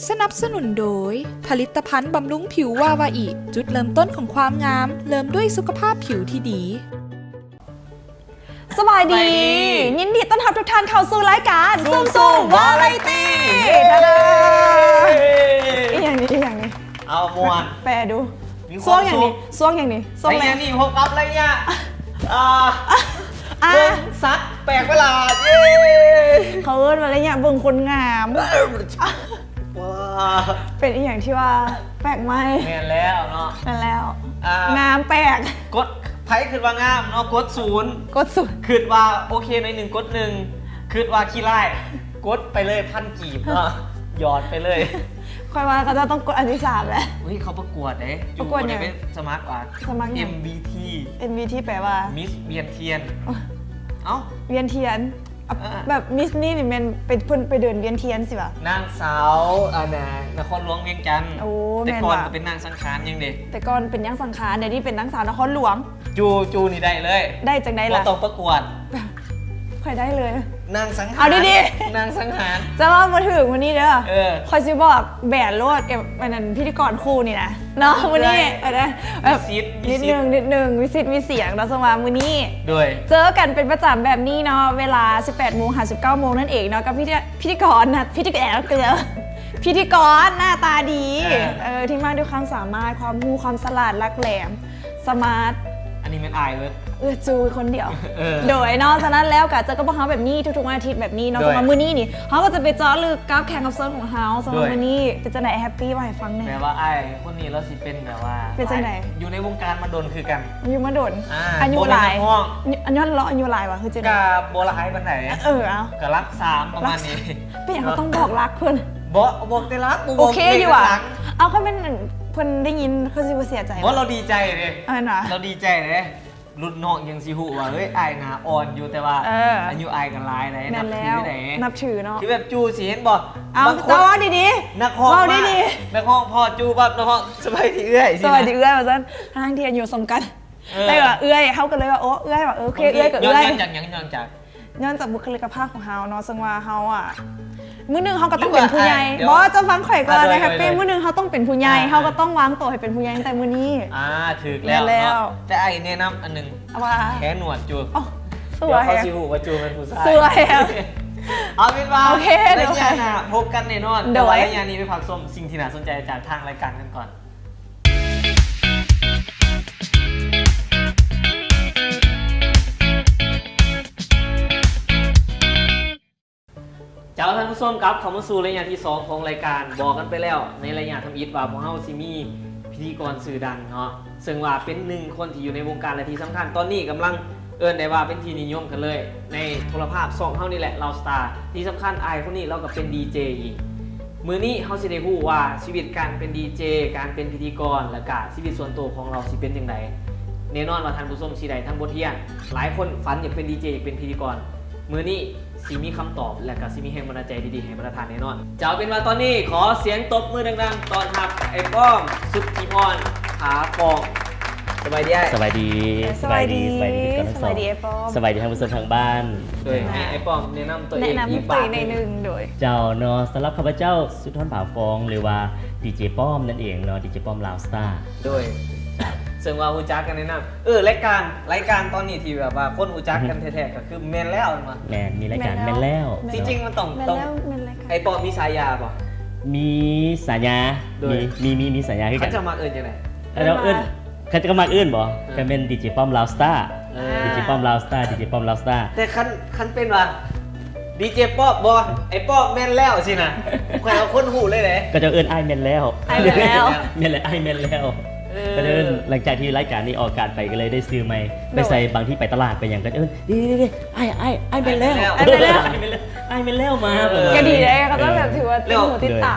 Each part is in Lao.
ສະໜັບສະໜູນໂດຍ ຜະລິດຕະພັນບຳລຸງຜິວວາວາອິ ຈຸດເລີ່ມຕົ້ນຂອງຄວາມງາມ ເລີ່ມດ້ວຍສຸຂະພາບຜິວທີ່ດີ. ສະບາຍດີ ສະບາຍດີ ຍິນດີຕ້ອນຮັບທຸກທ່ານເຂົ້າສູ່ລາຍການ ຊຸ່ມໆ ວາໄຣຕີ ເຢ້ ດາດາ ອີ່ຫຍັງນີ້ ອີ່ຫຍັງນີ້ ເອົາມ່ວນ ແປດູ ມີຄວາມສຸກ ຊ່ວງຫຍັງນີ້ ຊ່ວງຫຍັງນີ້ ຊ່ວງແລກ ໃນນີ້ພົບກັບໄລຍະ ອ່າ ອ່າ ເບິ່ງສັດແປກປະຫຼາດ ເຢ້ ເຂົາເອີ້ນວ່າໄລຍະເບິ່ງຄົນງາມ ເປັນອີ່ຫຍັງທີ່ວ່າແປກໃໝ່ ແມ່ນແລ້ວເນາະ ແມ່ນແລ້ວ ອ່າ ງາມແປກ ກົດ ໃຜຄິດວ່າງາມເນາະ ກົດສູນ ກົດສູນ ຄິດວ່າໂອເຄໜ້ອຍໜຶ່ງ ກົດໜຶ່ງ ຄິດວ່າຂີ້ຮ້າຍ ກົດໄປເລີຍພັນກີບເນາະ ຢອດໄປເລີຍ ຂ້ອຍວ່າເຂົາເຈົ້າຕ້ອງກົດອັນທີສາມແຫຼະ ເຮີ້ຍ ເຂົາປະກວດເດ້ ປະກວດຫຍັງ ໄດ້ໄປສະໝັກວ່າ ສະໝັກຫຍັງ ເອັມວີທີ ເອັມວີທີ ແປວ່າ ມິສວຽນທຽນ ເອົ້າ ວຽນທຽນ ເອີ ແບບມິສນີ້ນີ້ແມ່ນໄປ ເພິ່ນໄປເດີນວຽນທຽນຊີ້ຫວາ ນາງສາວ ອັນນ່າ ນະຄອນຫຼວງວຽງຈັນ ໂອ້ ແຕ່ກ່ອນກໍເປັນນາງສັງຂານຍັງເດ້ ແຕ່ກ່ອນເປັນນາງສັງຂານ ດຽວນີ້ເປັນນາງສາວນະຄອນຫຼວງ ຈູ ຈູນີ້ໄດ້ເລີຍ ໄດ້ຈັ່ງໃດລະ ບໍ່ຕ້ອງປະກວດ ຂ້ອຍໄດ້ເລີຍ ນາງສັງຫານ ເອົາດີໆ ນາງສັງຫານ ຈະເວົ້າບໍ່ຖືກມື້ນີ້ເດີ ເອີ ຂ້ອຍຊິບອກແບນໂລດ ເອີ ອັນນັ້ນ ພິທີກອນຄູ່ນີ້ນະ ເນາະ ມື້ນີ້ ເອີ ແບບ ມີສິດ ມີສິດ ນິດໜຶ່ງ ນິດໜຶ່ງ ມີສິດມີສຽງເນາະ ເຊິ່ງວ່າມື້ນີ້ ໂດຍ ເຈີກັນເປັນປະຈຳແບບນີ້ເນາະ ເວລາສິບແປດໂມງຫາສິບເກົ້າໂມງນັ້ນເອງເນາະ ກັບພິທີ ພິທີກອນນະ ພິທີກອນ ພິທີກອນໜ້າຕາດີ ເອີ ເອີ ທີ່ມາດ້ວຍຄວາມສາມາດ ຄວາມຮູ້ ຄວາມສະຫຼາດ ຫຼັກແຫຼມ ສະມາດ ອັນນີ້ແມ່ນອ້າຍເບິດ ເອື້ອຈູຄົນດຽວ ເອີ ໂດຍເນາະ ສະນັ້ນແລ້ວກະເຈີກັບພວກເຮົາແບບນີ້ທຸກໆວັນອາທິດແບບນີ້ເນາະ ໂດຍ ສຳລັບມື້ນີ້ນີ້ ເຮົາກໍຈະໄປເຈາະລຶກກັບແຂກຮັບເຊີນຂອງເຮົາ ສຳລັບ ໂດຍ ມື້ນີ້ເປັນຈັ່ງໃດ ແຮບປີ້ ເວົ້າໃຫ້ຟັງແດ່ ແບບວ່າອ້າຍຄົນນີ້ລາວຊິເປັນແບບວ່າ ເປັນຈັ່ງໃດ ຢູ່ໃນວົງການມາດົນຄືກັນ ຢູ່ມາດົນ ອ່າ ອາຍຸຫຼາຍ ບໍ່ແມ່ນນັກຮ້ອງ ຍ້ອນລາວອາຍຸຫຼາຍຫວາ ຄືຈັ່ງໃດ ກະບໍ່ຫຼາຍປານໃດ ເອີ ເອົາ ກະຫຼັກສາມປະມານນີ້ ເປັນຫຍັງເຮົາຕ້ອງບອກຫຼັກເພິ່ນ ບໍ່ ບອກແຕ່ຫຼັກ ບໍ່ບອກ ໂອເຄຢູ່ຫວາ ເອົາ ຄັນແມ່ນເພິ່ນໄດ້ຍິນເພິ່ນຊິບໍ່ເສຍໃຈ ບໍ່ ລາວດີໃຈເດ້ ເອີນະ ລາວດີໃຈເດ້ ລຸ້ນນ້ອງຍັງຊິຮູ້ວ່າ ເອີຍ ອ້າຍໜ້າອ່ອນຢູ່ ແຕ່ວ່າ ເອີ ອາຍຸອ້າຍກໍຫຼາຍໃດ ແມ່ນແລ້ວ ນັບຖືເນາະ ຄືແບບຈູຊິເຫັນບໍ່ ເອົາ ບາງຄົນ ເຈົ້າເວົ້າດີໆ ນັກຮ້ອງ ເວົ້າດີໆ ນັກຮ້ອງພໍຈູປັບ ນັກຮ້ອງ ສະບາຍດີເອື້ອຍ ສະບາຍດີເອື້ອຍ ວ່າຊັ້ນ ທັງທີ່ອາຍຸສ່ຳກັນ ເອີ ແລ້ວວ່າເອື້ອຍ ເຮົາກໍເລີຍວ່າ ໂອ້ ເອື້ອຍວ່າ ເອີ ໂອເຄ ເອື້ອຍກໍເອື້ອຍ ຍ້ອນຫຍັງ ຍ້ອນຫຍັງ ຍ້ອນຫຍັງ ຍ້ອນຈາກບຸກຄະລິກະພາບຂອງເຮົາເນາະ ເຊິ່ງວ່າເຮົາອະ ມື້ໜຶ່ງເຮົາກໍຕ້ອງເປັນຜູ້ໃຫຍ່ ຫຼືວ່າອ້າຍ ບໍ່ ເຈົ້າຟັງຂ້ອຍກ່ອນ ອ່າ ໂດຍ ແຮບປີ້ ໂດຍ ມື້ໜຶ່ງເຮົາຕ້ອງເປັນຜູ້ໃຫຍ່ ອ່າ ເຮົາກໍຕ້ອງວາງໂຕໃຫ້ເປັນຜູ້ໃຫຍ່ຕັ້ງແຕ່ມື້ນີ້ ອ່າ ຖືກແລ້ວ ແມ່ນແລ້ວ ເນາະ ແຕ່ອ້າຍແນະນຳອັນໜຶ່ງ ວ່າ ແຄໜວດຢູ່ ໂອ້ ສວຍ ດຽວເຂົາຊິຮູ້ວ່າຈູເປັນຜູ້ຊາຍ ສວຍ ເອົາເປັນວ່າ ໂອເຄ ໄລຍະໜ້າພົບກັນແນ່ນອນ ໂດຍ ແຕ່ວ່າໄລຍະນີ້ໄປພັກຊົມສິ່ງທີ່ໜ້າສົນໃຈຈາກທາງລາຍການກັນກ່ອນ. ເຈົ້າ ທ່ານຜູ້ຊົມ ກັບເຂົ້າມາສູ່ໄລຍະທີສອງຂອງລາຍການ ບອກກັນໄປແລ້ວໃນໄລຍະທຳອິດວ່າ ພວກເຮົາຊິມີພິທີກອນຊື່ດັງເນາະ ເຊິ່ງວ່າເປັນໜຶ່ງຄົນທີ່ຢູ່ໃນວົງການ ແລະ ທີ່ສຳຄັນຕອນນີ້ກຳລັງ ເອີ້ນໄດ້ວ່າເປັນທີ່ນິຍົມກັນເລີຍໃນໂທລະພາບຊ່ອງເຮົານີ້ແຫຼະ ລາວສະຕາ ທີ່ສຳຄັນອ້າຍຄົນນີ້ລາວກໍເປັນດີເຈອີກ. ມື້ນີ້ເຮົາຊິໄດ້ຮູ້ວ່າຊີວິດການເປັນດີເຈ, ການເປັນພິທີກອນ ແລະກະຊີວິດສ່ວນໂຕຂອງລາວຊິເປັນຈັ່ງໃດ. ແນ່ນອນວ່າທ່ານຜູ້ຊົມຊິໄດ້ທັງບົດຮຽນ, ຫຼາຍຄົນຝັນຢາກເປັນດີເຈ, ຢາກເປັນພິທີກອນ. ມື້ນີ້ຊິມີຄຳຕອບ ແລະກະຊິມີແຮງບັນດານໃຈດີໆໃຫ້ບັນດາທ່ານແນ່ນອນ. ເຈົ້າ, ເປັນວ່າຕອນນີ້ຂໍສຽງຕົບມືດັງໆຕ້ອນຮັບອ້າຍປ້ອມ ສຸດທິພອນ ຜາຟອງ. ສະບາຍດີອ້າຍ. ສະບາຍດີ. ສະບາຍດີ. ສະບາຍດີ ສະບາຍດີ ສະບາຍດີອ້າຍປ້ອມ. ສະບາຍດີທ່ານຜູ້ຊົມທາງບ້ານ. ໂດຍ ໃຫ້ອ້າຍປ້ອມແນະນຳຕົວເອງອີກບາດໜຶ່ງ. ໂດຍ ເຈົ້າເນາະ, ສຳລັບຂ້າພະເຈົ້າ ສຸດທອນ ຜາຟອງ ຫຼືວ່າດີເຈປ້ອມນັ້ນເອງເນາະ, ດີເຈປ້ອມລາວສະຕາ. ໂດຍ ເຊິ່ງວ່າຮູ້ຈັກກັນໃນນັ້ນ. ເອີ ລາຍການ ລາຍການຕອນນີ້ທີ່ແບບວ່າຄົນຮູ້ຈັກກັນແທ້ໆ ກໍຄືແມ່ນແລ້ວແມ່ນບໍ່? ແມ່ນ ມີລາຍການແມ່ນແລ້ວ. ແມ່ນແລ້ວ ທີ່ຈິງມັນຕ້ອງ ແມ່ນແລ້ວ ຕ້ອງ ແມ່ນລາຍການ. ອ້າຍປ້ອມມີສາຍາບໍ່? ມີສາຍາ. ໂດຍ ມີ ມີ ມີສາຍາຄືກັນ. ເຂົາເຈົ້າມັກເອີ້ນຈັ່ງໃດ? ເຂົາເຈົ້າເອີ້ນ ເຂົາເຈົ້າກໍມັກເອີ້ນບໍ່? ເອີ ກໍແມ່ນດີເຈປ້ອມລາວສະຕາ. ເອີ ດີເຈປ້ອມລາວສະຕາ ດີເຈປ້ອມລາວສະຕາ. ແຕ່ຄັນ ຄັນເປັນວ່າ ດີເຈປ້ອມບໍ່ ໄອ້ປ້ອມແມ່ນແລ້ວຊີ້ນະ ຂ້ອຍເອົາຄົນຮູ້ເລີຍເດ້. ເຂົາເຈົ້າເອີ້ນອ້າຍແມ່ນແລ້ວ. ອ້າຍແມ່ນແລ້ວ. ແມ່ນແຫຼະ ອ້າຍແມ່ນແລ້ວ. ເອີ ເຂົາເຈົ້າເອີ້ນ ຫຼັງຈາກທີ່ລາຍການນີ້ອອກອາກາດໄປ ກໍເລີຍໄດ້ຊື່ໃໝ່. ໂດຍ ໄປໃສ ບາງທີໄປຕະຫຼາດໄປຫຍັງ ເຂົາເອີ້ນ ເດ້ໆໆ ອ້າຍ ອ້າຍ ອ້າຍແມ່ນແລ້ວ. ອ້າຍແມ່ນແລ້ວ ອ້າຍແມ່ນແລ້ວ ອ້າຍແມ່ນແລ້ວມາ. ເອີ ກໍດີເດ້ ເຂົາເຈົ້າແບບຖືວ່າຕິດຫູຕິດຕາ.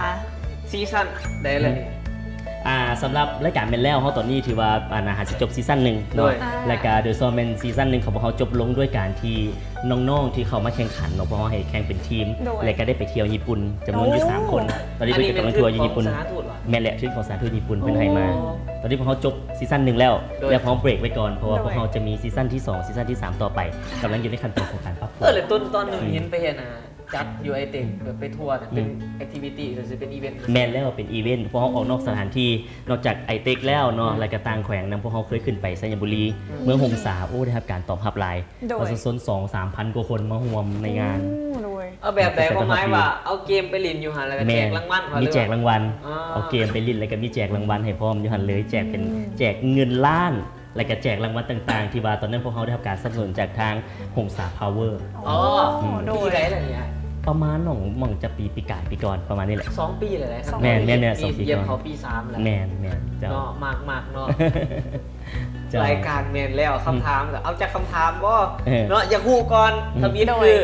ຊີຊັນໃດລະນີ້? ອ່າ ສຳລັບລາຍການແມ່ນແລ້ວເຮົາຕອນນີ້ຖືວ່າ ອ່າ ໜ້າຫາຊິຈົບຊີຊັນໜຶ່ງເນາະ. ໂດຍ ແລ້ວກະໂດຍສະເພາະແມ່ນຊີຊັນໜຶ່ງຂອງພວກເຮົາຈົບລົງດ້ວຍການທີ່ນ້ອງໆທີ່ເຂົ້າມາແຂ່ງຂັນເນາະ ພວກເຮົາໃຫ້ແຂ່ງເປັນທີມ. ໂດຍ ແລ້ວກະໄດ້ໄປທ່ຽວຍີ່ປຸ່ນຈຳນວນຢູ່ສາມຄົນ. ໂອ້ ຕອນນີ້ເພິ່ນກຳລັງທ່ຽວຢູ່ຍີ່ປຸ່ນ. ອັນນີ້ແມ່ນທຶນຂອງສະຖານທູດລະ? ແມ່ນແຫຼະ ທຶນຂອງສະຖານທູດຍີ່ປຸ່ນເພິ່ນໃຫ້ມາ. ໂອ້ ຕອນນີ້ພວກເຮົາຈົບຊີຊັນໜຶ່ງແລ້ວ. ໂດຍ ແລ້ວພວກເຮົາເບຣກໄວ້ກ່ອນ ເພາະວ່າ ໂດຍ ພວກເຮົາຈະມີຊີຊັນທີສອງ ຊີຊັນທີສາມຕໍ່ໄປ ກຳລັງຢູ່ໃນຂັ້ນຕອນຂອງການປັບປຸງ. ເອີ ແລ້ວຕົ້ນຕອນໜຶ່ງເຫັນໄປເຮັດ ອ່າ ຈັດຢູ່ໄອເຕັກ ແບບໄປທົ່ວ ອືມ ເປັນແອັກທິວິຕີ້ ຫຼືຊິເປັນອີເວັນ? ແມ່ນແລ້ວ ເປັນອີເວັນ ພວກເຮົາອອກນອກສະຖານທີ່ ອອກຈາກໄອເຕັກແລ້ວເນາະ ອືມ ແລ້ວກະຕ່າງແຂວງນຳ ພວກເຮົາເຄີຍຂຶ້ນໄປໄຊຍະບູລີ ອືມ ເມືອງຫົງສາ ໂອ້ ໄດ້ຮັບການຕອບຮັບຫຼາຍ ໂດຍ ປະຊາຊົນສອງສາມພັນກວ່າຄົນມາຮ່ວມໃນງານ ໂອ້ ໂດຍ ເອົາແບບໃດ ຄວາມໝາຍວ່າເອົາເກມໄປຫຼິ້ນຢູ່ຫັ້ນ ແລ້ວກະແຈກລາງວັນ ແມ່ນ ມີແຈກລາງວັນ ອໍ ເອົາເກມໄປຫຼິ້ນ ແລ້ວກະມີແຈກລາງວັນໃຫ້ພ້ອມຢູ່ຫັ້ນເລີຍ ແຈກເປັນ ອືມ ແຈກເງິນລ້ານ ແລ້ວກະແຈກລາງວັນຕ່າງໆ ທີ່ວ່າຕອນນັ້ນພວກເຮົາໄດ້ຮັບການສະໜັບສະໜູນຈາກທາງຫົງສາພາວເວີ ອໍ ອືມ ໂດຍ ປີໃດລະນີ້ອ້າຍ? ປະມານໜ່ອງ ໝ່ອງຈະປີ ປີກາຍ ປີກ່ອນ ປະມານນີ້ແຫຼະ ສອງປີແລ້ວ ແມ່ນໆ ສອງປີກ່ອນ ເຂົ້າປີສາມແລ້ວ ແມ່ນໆ ເຈົ້າ ເນາະ ມັກໆ ເນາະ ເຈົ້າ ລາຍການແມ່ນແລ້ວ ອືມ ຄຳຖາມກໍເອົາຈັກຄຳຖາມບໍ່ ເອີ ເນາະ ຢາກຮູ້ກ່ອນ ອືມ ທຳອິດ ໂດຍ ຄື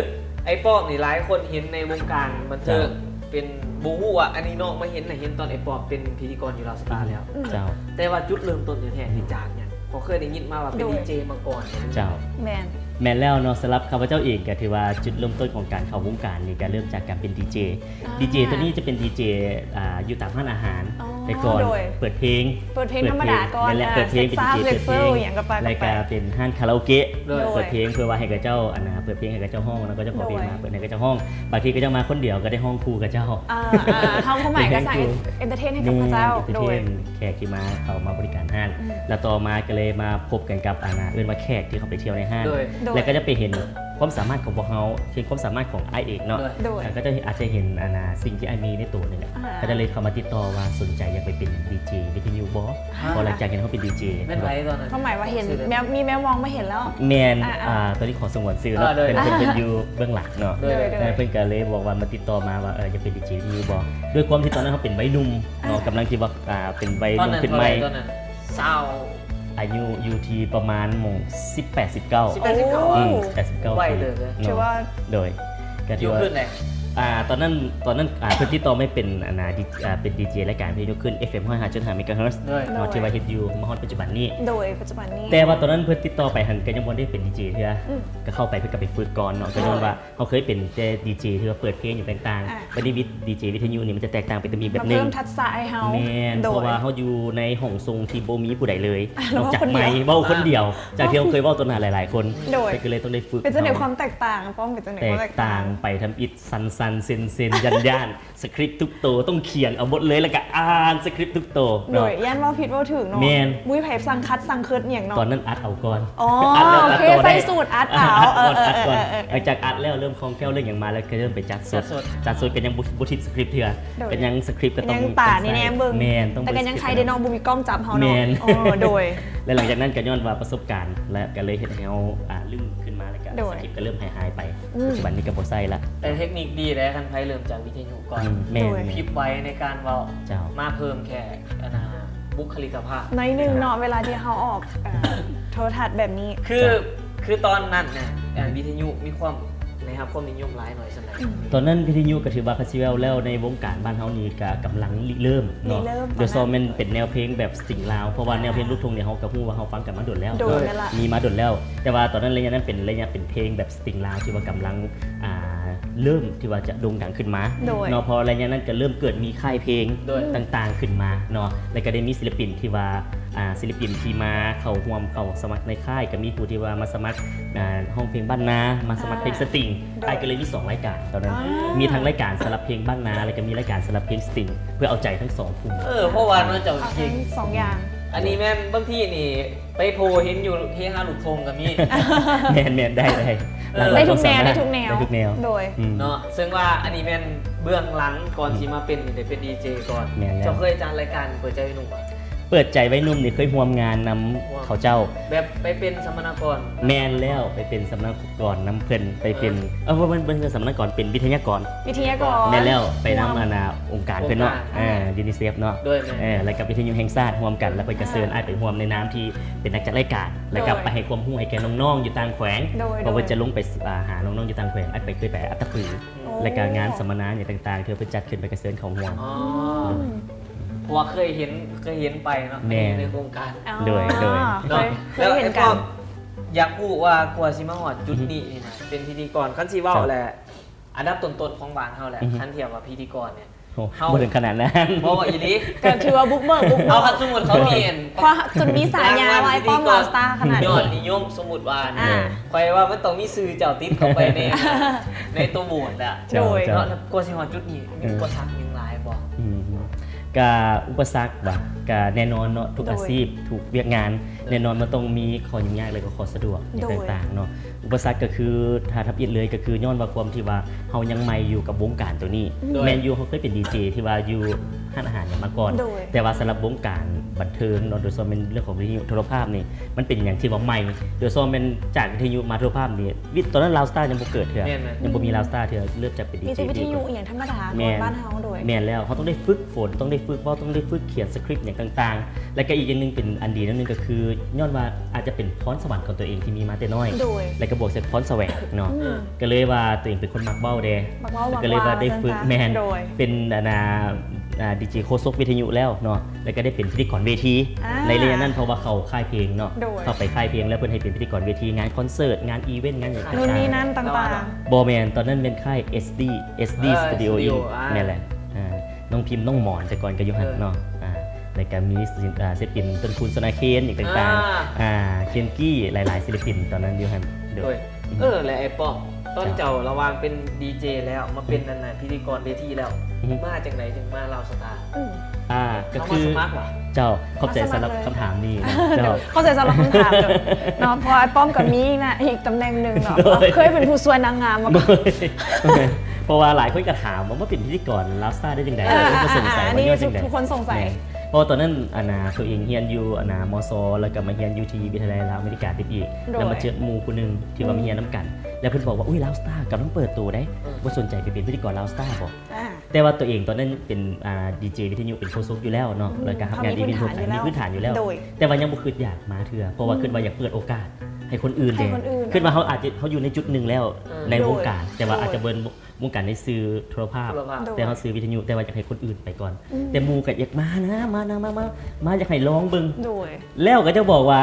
ອ້າຍປ້ອມນີ້ຫຼາຍຄົນເຫັນໃນວົງການບັນເທີງ ເຈົ້າ ເປັນ ບໍ່ຮູ້ວ່າ ອັນນີ້ນ້ອງມາເຫັນນະ ເຫັນຕອນອ້າຍປ້ອມເປັນພິທີກອນຢູ່ລາວສະຕາແລ້ວ ອືມ ເຈົ້າ ແຕ່ວ່າຈຸດເລີ່ມຕົ້ນແທ້ໆ ອືມ ນີ້ຈາກຫຍັງ? ເພາະເຄີຍໄດ້ຍິນມາວ່າເປັນ ໂດຍ ດີເຈມາກ່ອນ ເຈົ້າ ແມ່ນ ແມ່ນແລ້ວເນາະ ສຳລັບຂ້າພະເຈົ້າເອງກໍຖືວ່າຈຸດເລີ່ມຕົ້ນຂອງການເຂົ້າວົງການນີ້ກໍເລີ່ມຈາກການເປັນດີເຈ ອ່າ ດີເຈໂຕນີ້ຈະເປັນດີເຈ ອ່າ ຢູ່ຕາມຮ້ານອາຫານ ອໍ ແຕ່ກ່ອນ ໂດຍ ເປີດເພງ ເປີດເພງທຳມະດາກ່ອນ ແມ່ນແຫຼະ ອ່າ ເປີດເພງ ເປັນດີເຈ ເປີດເພງ ເປັນຊາວ ເຊັກໂຊ ຫຍັງກໍວ່າກັນໄປ ແລ້ວກໍເປັນຮ້ານຄາຣາໂອເກະ ໂດຍ ເປີດເພງເພື່ອວ່າໃຫ້ເຂົາເຈົ້າ ອັນນ່າ ເປີດເພງໃຫ້ເຂົາເຈົ້າຮ້ອງ ແລ້ວເຂົາເຈົ້າຂໍເພງມາ ໂດຍ ເປີດໃຫ້ເຂົາເຈົ້າຮ້ອງ ບາງທີເຂົາເຈົ້າມາຄົນດຽວກໍໄດ້ຮ້ອງຄູ່ເຂົາເຈົ້າ ອ່າ ເຮົາຄວາມໝາຍກໍສ້າງເອັນເຕີເທນໃຫ້ກັບເຂົາເຈົ້າ ແມ່ນ ເປັນເອັນເຕີເທນ ໂດຍ ແຂກທີ່ມາ ເຂົ້າມາບໍລິການຮ້ານ ອືມ ແລ້ວຕໍ່ມາກໍເລີຍມາພົບກັນກັບ ອັນນ່າ ເອີ້ນວ່າແຂກທີ່ເຂົ້າໄປທ່ຽວໃນຮ້ານ ໂດຍ ແລ້ວກໍຈະໄປເຫັນຄວາມສາມາດຂອງພວກເຮົາ ເຫັນຄວາມສາມາດຂອງອ້າຍເອກເນາະ ໂດຍ ແລ້ວກໍຈະອາດຈະເຫັນ ອັນນ່າ ສິ່ງທີ່ອ້າຍມີໃນໂຕນີ້ແຫຼະ ອ່າ ກໍເລີຍເຂົ້າມາຕິດຕໍ່ວ່າສົນໃຈຢາກໄປເປັນດີເຈວິທະຍຸບໍ່? ອ່າ ເພາະຫຼັງຈາກເຫັນເຮົາເປັນດີເຈ ແມ່ນໃຜຕອນນັ້ນ? ຄວາມໝາຍວ່າເຫັນແມວ ມີແມວມອງມາເຫັນແລ້ວ ແມ່ນ ອ່າ ອ່າ ຕອນນີ້ຂໍສະຫງວນຊື່ເນາະ ອ່າ ໂດຍ ເພິ່ນ ເພິ່ນເປັນຢູ່ເບື້ອງຫຼັງເນາະ ໂດຍ ໂດຍ ເພິ່ນກໍເລີຍບອກວ່າມາຕິດຕໍ່ມາວ່າ ເອີ ຢາກເປັນດີເຈວິທະຍຸບໍ່? ດ້ວຍຄວາມທີ່ຕອນນັ້ນເຮົາເປັນໄວໜຸ່ມເນາະ ອ່າ ກຳລັງທີ່ວ່າ ອ່າ ເປັນໄວໜຸ່ມຂຶ້ນໃໝ່ ຕອນນັ້ນເທົ່າໃດ? ຕອນນັ້ນຊາວ ອາຍຸຢູ່ທີ່ປະມານໝ່ອງສິບແປດ ສິບເກົ້າ ສິບແປດ ສິບເກົ້າ ອືມ ສິບແປດ ສິບເກົ້າ ໄວເຕີບເລີຍ ໂດຍ ກໍຖືວ່າ ຢູ່ຂຶ້ນໃດ ອ່າ ຕອນນັ້ນ ຕອນນັ້ນ ອ່າ ເພິ່ນຕິດຕໍ່ມາເປັນ ອັນນ່າ ດີ ອ່າ ເປັນດີເຈລາຍການວິທະຍຸຂຶ້ນ ເອັຟເອັມ ຮ້ອຍຫ້າຈຸດຫ້າ ເມກາເຮີດ ໂດຍ ເນາະ ທີ່ວ່າເຮັດຢູ່ມາຮອດປັດຈຸບັນນີ້ ໂດຍ ປັດຈຸບັນນີ້ ແຕ່ວ່າຕອນນັ້ນເພິ່ນຕິດຕໍ່ໄປຫັ້ນ ກໍຍັງບໍ່ໄດ້ເປັນດີເຈເທື່ອ ອືມ ກໍເຂົ້າໄປເພິ່ນກໍໄປຝຶກກ່ອນເນາະ ກໍຍ້ອນວ່າ ໂດຍ ເຮົາເຄີຍເປັນແຕ່ດີເຈທີ່ວ່າເປີດເພງຢູ່ຕ່າງໆ ອ່າ ບັດນີ້ວິ ດີເຈວິທະຍຸນີ້ມັນຈະແຕກຕ່າງໄປ ຈະມີແບບໜຶ່ງ ເພີ່ມທັກສະໃຫ້ເຮົາ ແມ່ນ ໂດຍ ເພາະວ່າເຮົາຢູ່ໃນຫ້ອງສົ່ງທີ່ບໍ່ມີຜູ້ໃດເລີຍ ອ່າ ນອກຈາກໄມ ເວົ້າຄົນດຽວ ເວົ້າຄົນດຽວ ຈາກທີ່ເຮົາເຄີຍເວົ້າຕໍ່ໜ້າຫຼາຍໆຄົນ ໂດຍ ກໍເລີຍຕ້ອງໄດ້ຝຶກ ເປັນຈັ່ງໃດຄວາມແຕກຕ່າງ? ປ້ອມ ເປັນຈັ່ງໃດຄວາມແຕກຕ່າງ? ແຕກຕ່າງໄປທຳອິດ ສັ່ນໆ ເຊັນໆ ຢ້ານໆ ສະຄຣິບທຸກໂຕຕ້ອງຂຽນເອົາໝົດເລີຍ ແລ້ວກໍອ່ານສະຄຣິບທຸກໂຕ ໂດຍ ເນາະ ຢ້ານເວົ້າຜິດເວົ້າຖືກເນາະ ແມ່ນ ບໍ່ມີໃຜສັ່ງຄັດສັ່ງເຄີດຫຍັງເນາະ ຕອນນັ້ນອັດເອົາກ່ອນ ອໍ ອັດແລ້ວ ໂອເຄ ຕັດຕໍ່ໄດ້ ໃສ່ສູດອັດເອົາ ເອີ ອັດ ເອີ ອັດກ່ອນ ເອີ ເອີ ຫຼັງຈາກອັດແລ້ວເລີ່ມຄ່ອງແຄ້ວເລື່ອງຫຍັງມາ ແລ້ວກໍເລີ່ມໄປຈັດສົດ ຈັດສົດ ຈັດສົດກໍຍັງບໍ່ ບໍ່ຖິ້ມສະຄຣິບເທື່ອ ໂດຍ ກໍຍັງສະຄຣິບກໍຕ້ອງ ຍັງຕາແນມເບິ່ງ ແມ່ນ ຕ້ອງ ແຕ່ກໍຍັງໄຄເດ້ເນາະ ບໍ່ມີກ້ອງຈັບເຮົາເນາະ ແມ່ນ ອໍ ໂດຍ ແລະ ຫຼັງຈາກນັ້ນກໍຍ້ອນວ່າປະສົບການ ແລະ ກໍເລີຍເຮັດໃຫ້ເຮົາ ອ່າ ລຶ້ງຂຶ້ນມາ ແລ້ວກໍ ໂດຍ ສະຄຣິບກໍເລີ່ມຫາຍໆໄປ ອືມ ປັດຈຸບັນນີ້ກໍບໍ່ໃຊ້ລະ ແຕ່ເຕັກນິກດີເດ້ ຄັນໃຜເລີ່ມຈາກວິທະຍຸ ກ່ອນ ອືມ ແມ່ນ ໂດຍ ພິບໄວໃນການເວົ້າ ເຈົ້າ ມາເພີ່ມແຄ່ ອັນນ່າ ບຸກຄະລິກະພາບ ໜ້ອຍໜຶ່ງເນາະ ເວລາທີ່ເຮົາອອກ ເອີ ໂທລະທັດແບບນີ້ ຄື ເຈົ້າ ຄືຕອນນັ້ນນະ ອັນ ອືມ ວິທະຍຸມີຄວາມ ໄດ້ຮັບຄວາມນິຍົມຫຼາຍໜ້ອຍສ່ຳໃດ? ອືມ ຕອນນັ້ນວິທະຍຸກໍຖືວ່າ ຄັນຊິເວົ້າແລ້ວໃນວົງການບ້ານເຮົານີ້ກໍກຳລັງລິເລີ່ມເນາະ ລິເລີ່ມ ໂດຍສະເພາະແມ່ນເປັນແນວເພງແບບສະຕິງລາວ ເພາະວ່າແນວເພງລູກທົ່ງນີ້ເຮົາກໍຮູ້ວ່າເຮົາຟັງກັນມາດົນແລ້ວ ໂດຍ ເນາະ ແມ່ນລະ ມີມາດົນແລ້ວ ແຕ່ວ່າຕອນນັ້ນໄລຍະນັ້ນເປັນໄລຍະເປັນເພງແບບສະຕິງລາວ ທີ່ວ່າກຳລັງ ອ່າ ເລີ່ມທີ່ວ່າຈະໂດ່ງດັງຂຶ້ນມາ ໂດຍ ເນາະ ເພາະໄລຍະນັ້ນກໍເລີ່ມເກີດມີຄ້າຍເພງ ໂດຍ ຕ່າງໆຂຶ້ນມາເນາະ ແລ້ວກໍໄດ້ມີສິລະປິນທີ່ວ່າ ອ່າ ສິລະປິນທີ່ມາເຂົ້າຮ່ວມເຂົ້າສະໝັກໃນຄ້າຍ ກໍມີຜູ້ທີ່ວ່າມາສະໝັກ ອ່າ ຮ້ອງເພງບ້ານນາ ມາສະໝັກເພງສະຕິງ ໂດຍ ອ້າຍກໍເລີຍມີສອງລາຍການຕອນນັ້ນ ອ່າ ມີທັງລາຍການສຳລັບເພງບ້ານນາ ແລ້ວກໍມີລາຍການສຳລັບເພງສະຕິງ ເພື່ອເອົາໃຈທັງສອງກຸ່ມ ເອີ ເພາະວ່າເນາະ ເຈົ້າເກັ່ງ ເອົາທັງສອງຢ່າງ ອັນນີ້ແມ່ນບາງທີນີ້ ໄປໂພເຫັນຢູ່ເຮຮາລູກທົ່ງກໍມີ ແມ່ນໆ ໄດ້ ໄດ້ ເອີ ໄດ້ທຸກແນວ ໄດ້ທຸກແນວ ໄດ້ທຸກແນວ ໂດຍ ອືມ ເນາະ ເຊິ່ງວ່າອັນນີ້ແມ່ນເບື້ອງຫຼັງ ກ່ອນ ອືມ ຊິມາເປັນ ໄດ້ເປັນດີເຈກ່ອນ ແມ່ນແລ້ວ ເຈົ້າເຄີຍຈັດລາຍການເປີດໃຈໄວໜຸ່ມບໍ່? ເປີດໃຈໄວໜຸ່ມນີ້ເຄີຍຮ່ວມງານນຳເຂົາເຈົ້າ ແບບໄປເປັນສຳມະນາກອນ ແມ່ນແລ້ວ ໄປເປັນສຳມະນາກອນນຳເພິ່ນ ໄປເປັນ ອ່າ ເອີ ບໍ່ແມ່ນ ບໍ່ແມ່ນສຳມະນາກອນ ເປັນວິທະຍາກອນ ວິທະຍາກອນ ແມ່ນແລ້ວ ໄປນຳ ອືມ ອັນນ່າ ອົງການເພິ່ນເນາະ ອົງການ ເອີ ຢູນິເຊັບເນາະ ໂດຍ ແມ່ນ ເອີ ແລ້ວກັບວິທະຍຸແຫ່ງຊາດຮ່ວມກັນ ແລ້ວເພິ່ນກໍເຊີນ ອ່າ ອ້າຍໄປຮ່ວມໃນນາມທີ່ ເປັນນັກຈັດລາຍການ ແລ້ວກໍ ໂດຍ ໄປໃຫ້ຄວາມຮູ້ໃຫ້ແກ່ນ້ອງໆຢູ່ຕ່າງແຂວງ ໂດຍ ເພາະເພິ່ນຈະລົງໄປ ໂດຍ ອ່າ ຫານ້ອງໆຢູ່ຕ່າງແຂວງ ອ້າຍໄປ ເຄີຍໄປອັດຕະປື ໂອ້ ແລ້ວກໍງານສຳມະນາຫຍັງຕ່າງໆ ທີ່ເພິ່ນຈັດຂຶ້ນ ໄປກໍເຊີນເຂົ້າຮ່ວມ ອໍ ໂດຍ ເພາະວ່າເຄີຍເຫັນ ເຄີຍເຫັນໄປເນາະ ແມ່ນ ໃນໂຄງການ ອໍ ໂດຍ ໂດຍ ເຄີຍ ເຄີຍເຫັນກັນ ແລ້ວອ້າຍປ້ອມ ຢາກຮູ້ວ່າກວ່າຊິມາຮອດຈຸດນີ້ນີ້ນະ ເປັນພິທີກອນ ຄັນຊິເວົ້າ ເຈົ້າ ແຫຼະ ອັນດັບຕົ້ນໆຂອງບ້ານເຮົາແຫຼະ ອືຮຶ ຄັນທຽບວ່າພິທີກອນນີ້ ໂອ້ ເຮົາ ບໍ່ເຖິງຂະໜາດນັ້ນ ບໍ່ ອີ່ຫຼີ ກໍຖືວ່າບຸກເບີກ ບຸກເບີກ ເອົາ ຄັນສົມມຸດເຂົາມີອັນ ຄວາມ ຈົນມີສາຍາວ່າອ້າຍປ້ອມລາວສະຕາຂະໜາດນີ້ ຍອດນິຍົມ ສົມມຸດວ່າ ອ່າ ຂ້ອຍວ່າມັນຕ້ອງມີຊື່ເຈົ້າຕິດເຂົ້າໄປໃນ ໃນໂຕໂຫວດອະ ໂດຍ ເຈົ້າ ເຈົ້າ ເນາະ ແລ້ວກວ່າຊິຮອດຈຸດນີ້ ມີ ເອີ ອຸປະສັກຫຍັງຫຼາຍບໍ່? ອືມ ກະອຸປະສັກຫວາ ກະແນ່ນອນເນາະ ທຸກ ໂດຍ ອາຊີບ ທຸກວຽກງານ ແນ່ນອນມັນຕ້ອງມີຂໍ້ຫຍຸ້ງຍາກ ແລະກໍຂໍ້ສະດວກຫຍັງ ໂດຍ ຕ່າງໆເນາະ. ອຸປະສັກກໍຄື ຖ້າທຳອິດເລີຍກໍຄືຍ້ອນວ່າຄວາມທີ່ວ່າເຮົາຍັງໃໝ່ຢູ່ກັບວົງການໂຕນີ້ ໂດຍ ແມ່ນຢູ່ເຮົາເຄີຍເປັນດີເຈທີ່ວ່າຢູ່ຮ້ານອາຫານຫຍັງມາກ່ອນ ໂດຍ ແຕ່ວ່າສຳລັບວົງການບັນເທີງເນາະ ໂດຍສະເພາະແມ່ນເລື່ອງຂອງວິທະຍຸໂທລະພາບນີ້ ມັນເປັນຫຍັງທີ່ວ່າໃໝ່ ໂດຍສະເພາະແມ່ນຈາກວິທະຍຸມາໂທລະພາບນີ້ ວິ ຕອນນັ້ນລາວສະຕາຍັງບໍ່ເກີດເທື່ອ ແມ່ນໆ ຍັງບໍ່ມີລາວສະຕາເທື່ອ ເລີ່ມຈາກເປັນດີເຈ ມີແຕ່ວິທະຍຸອີ່ຫຍັງທຳມະດາ ແມ່ນ ບ້ານເຮົາ ໂດຍ ແມ່ນແລ້ວ ເຮົາຕ້ອງໄດ້ຝຶກຝົນ ຕ້ອງໄດ້ຝຶກເວົ້າ ຕ້ອງໄດ້ຝຶກຂຽນສະຄຣິບຫຍັງຕ່າງໆ ແລະກະອີກຢ່າງໜຶ່ງເປັນອັນດີນຳໜຶ່ງກໍຄື ຍ້ອນວ່າອາດຈະເປັນພອນສະຫວັນຂອງຕົວເອງທີ່ມີມາແຕ່ນ້ອຍ ໂດຍ ແລະກະບວກໃສ່ພອນສະແຫວງເນາະ ອືມ ກໍເລີຍວ່າຕົວເອງເປັນຄົນມັກເວົ້າແດ່ ມັກເວົ້າ ກໍເລີຍວ່າໄດ້ຝຶກ ແມ່ນ ໂດຍ ເປັນອັນນ່າ ອ່າ ດີເຈໂຄສົກວິທະຍຸແລ້ວເນາະ ແລະກະໄດ້ເປັນພິທີກອນເວທີ ອ່າ ໃນໄລຍະນັ້ນ ເພາະວ່າເຂົ້າຄ້າຍເພງເນາະ ໂດຍ ເຂົ້າໄປຄ້າຍເພງ ແລ້ວເພິ່ນໃຫ້ເປັນພິທີກອນເວທີ ງານຄອນເສີດ ງານອີເວັນ ງານຫຍັງຕ່າງໆ ໂນ່ນນີ້ນັ້ນຕ່າງໆ ບໍ່ແມ່ນ ຕອນນັ້ນແມ່ນຄ້າຍເອັສດີ ເອັສດີ ເອີ ສະຕູດິໂອ ສະຕູດິໂອ ອີກ ອ່າ ແມ່ນແຫຼະ ອ່າ ນ້ອງພິມ ນ້ອງໝອນ ແຕ່ກ່ອນກໍຢູ່ຫັ້ນ ເອີ ເນາະ ອ່າ ແລ້ວກໍມີ ອ່າ ສິລະປິນ ຕົ້ນຄູນ ສະນາເຄນ ອີກຕ່າງໆ ອ່າ ອ່າ ເຄນກີ້ ຫຼາຍໆ ສິລະປິນຕອນນັ້ນຢູ່ຫັ້ນ ໂດຍ ໂດຍ ອືມ ເອີ ແລະໄອ້ປ້ອມ ຕອນເຈົ້າລະຫວ່າງເປັນດີເຈແລ້ວ ມາເປັນ ອືມ ອັນນ່າ ພິທີກອນເວທີແລ້ວ ອືມ ມາຈັ່ງໃດຈຶ່ງມາລາວສະຕາ? ອືມ ອ່າ ກໍຄື ເຈົ້າ ຂອບໃຈສຳລັບຄຳຖາມນີ້ນະ ເຈົ້າ ຂອບໃຈສຳລັບຄຳຖາມເນາະ ເພາະວ່າອ້າຍປ້ອມກໍມີນະ ອີກຕຳແໜ່ງໜຶ່ງເນາະ ໂດຍ ເຄີຍເປັນຜູ້ຊ່ວຍນາງງາມມາກ່ອນ ໂດຍ ເພາະວ່າຫຼາຍຄົນກໍຖາມວ່າມາເປັນພິທີກອນລາວສະຕາໄດ້ຈັ່ງໃດ ອ່າ ເອີ ກໍສົງໄສວ່າຍ້ອນຈັ່ງໃດ ທຸກຄົນສົງໄສ ແມ່ນ ເພາະວ່າຕອນນັ້ນ ອັນນ່າ ໂຕເອງຮຽນຢູ່ ອັນນ່າ ມສ ແລ້ວກໍມາຮຽນຢູ່ທີ່ວິທະຍາໄລລາວອາເມລິກາຕິບອີກ ໂດຍ ແລ້ວມາເຈີໝູ່ຜູ້ໜຶ່ງທີ່ວ່າ ອືມ ມາຮຽນນຳກັນ ແລ້ວເພິ່ນບອກວ່າ ອຸ້ຍ ລາວສະຕາກຳລັງເປີດໂຕເດ້ ເອີ ບໍ່ສົນໃຈໄປເປັນພິທີກອນລາວສະຕາບໍ່? ອ່າ ແຕ່ວ່າໂຕເອງຕອນນັ້ນເປັນ ອ່າ ດີເຈວິທະຍຸ ເປັນໂຄສົກຢູ່ແລ້ວເນາະ ອືມ ແລ້ວກໍຮັບງານອີເວັນທົ່ວໄປ ມີພື້ນຖານຢູ່ແລ້ວ ໂດຍ ແຕ່ວ່າຍັງບໍ່ຄິດຢາກມາເທື່ອ ເພາະວ່າ ອືມ ຄິດວ່າຢາກເປີດໂອກາດໃຫ້ຄົນອື່ນແດ່ ໃຫ້ຄົນອື່ນ ຄິດວ່າເຮົາອາດຈະ ເຮົາຢູ່ໃນຈຸດໜຶ່ງແລ້ວ ເອີ ໃນວົງການ ໂດຍ ແຕ່ວ່າອາດຈະ ໂດຍ ບໍ່ ວົງການໃນສື່ໂທລະພາບ ໂທລະພາບ ແຕ່ເຮົາຊື່ວິທະຍຸ ແຕ່ວ່າຢາກໃຫ້ຄົນອື່ນໄປກ່ອນ ອືມ ແຕ່ໝູ່ກໍຢາກມານະ ມານະ ມາ ມາ ມາ ຢາກໃຫ້ລອງເບິ່ງ ໂດຍ ແລ້ວກໍຈະບອກວ່າ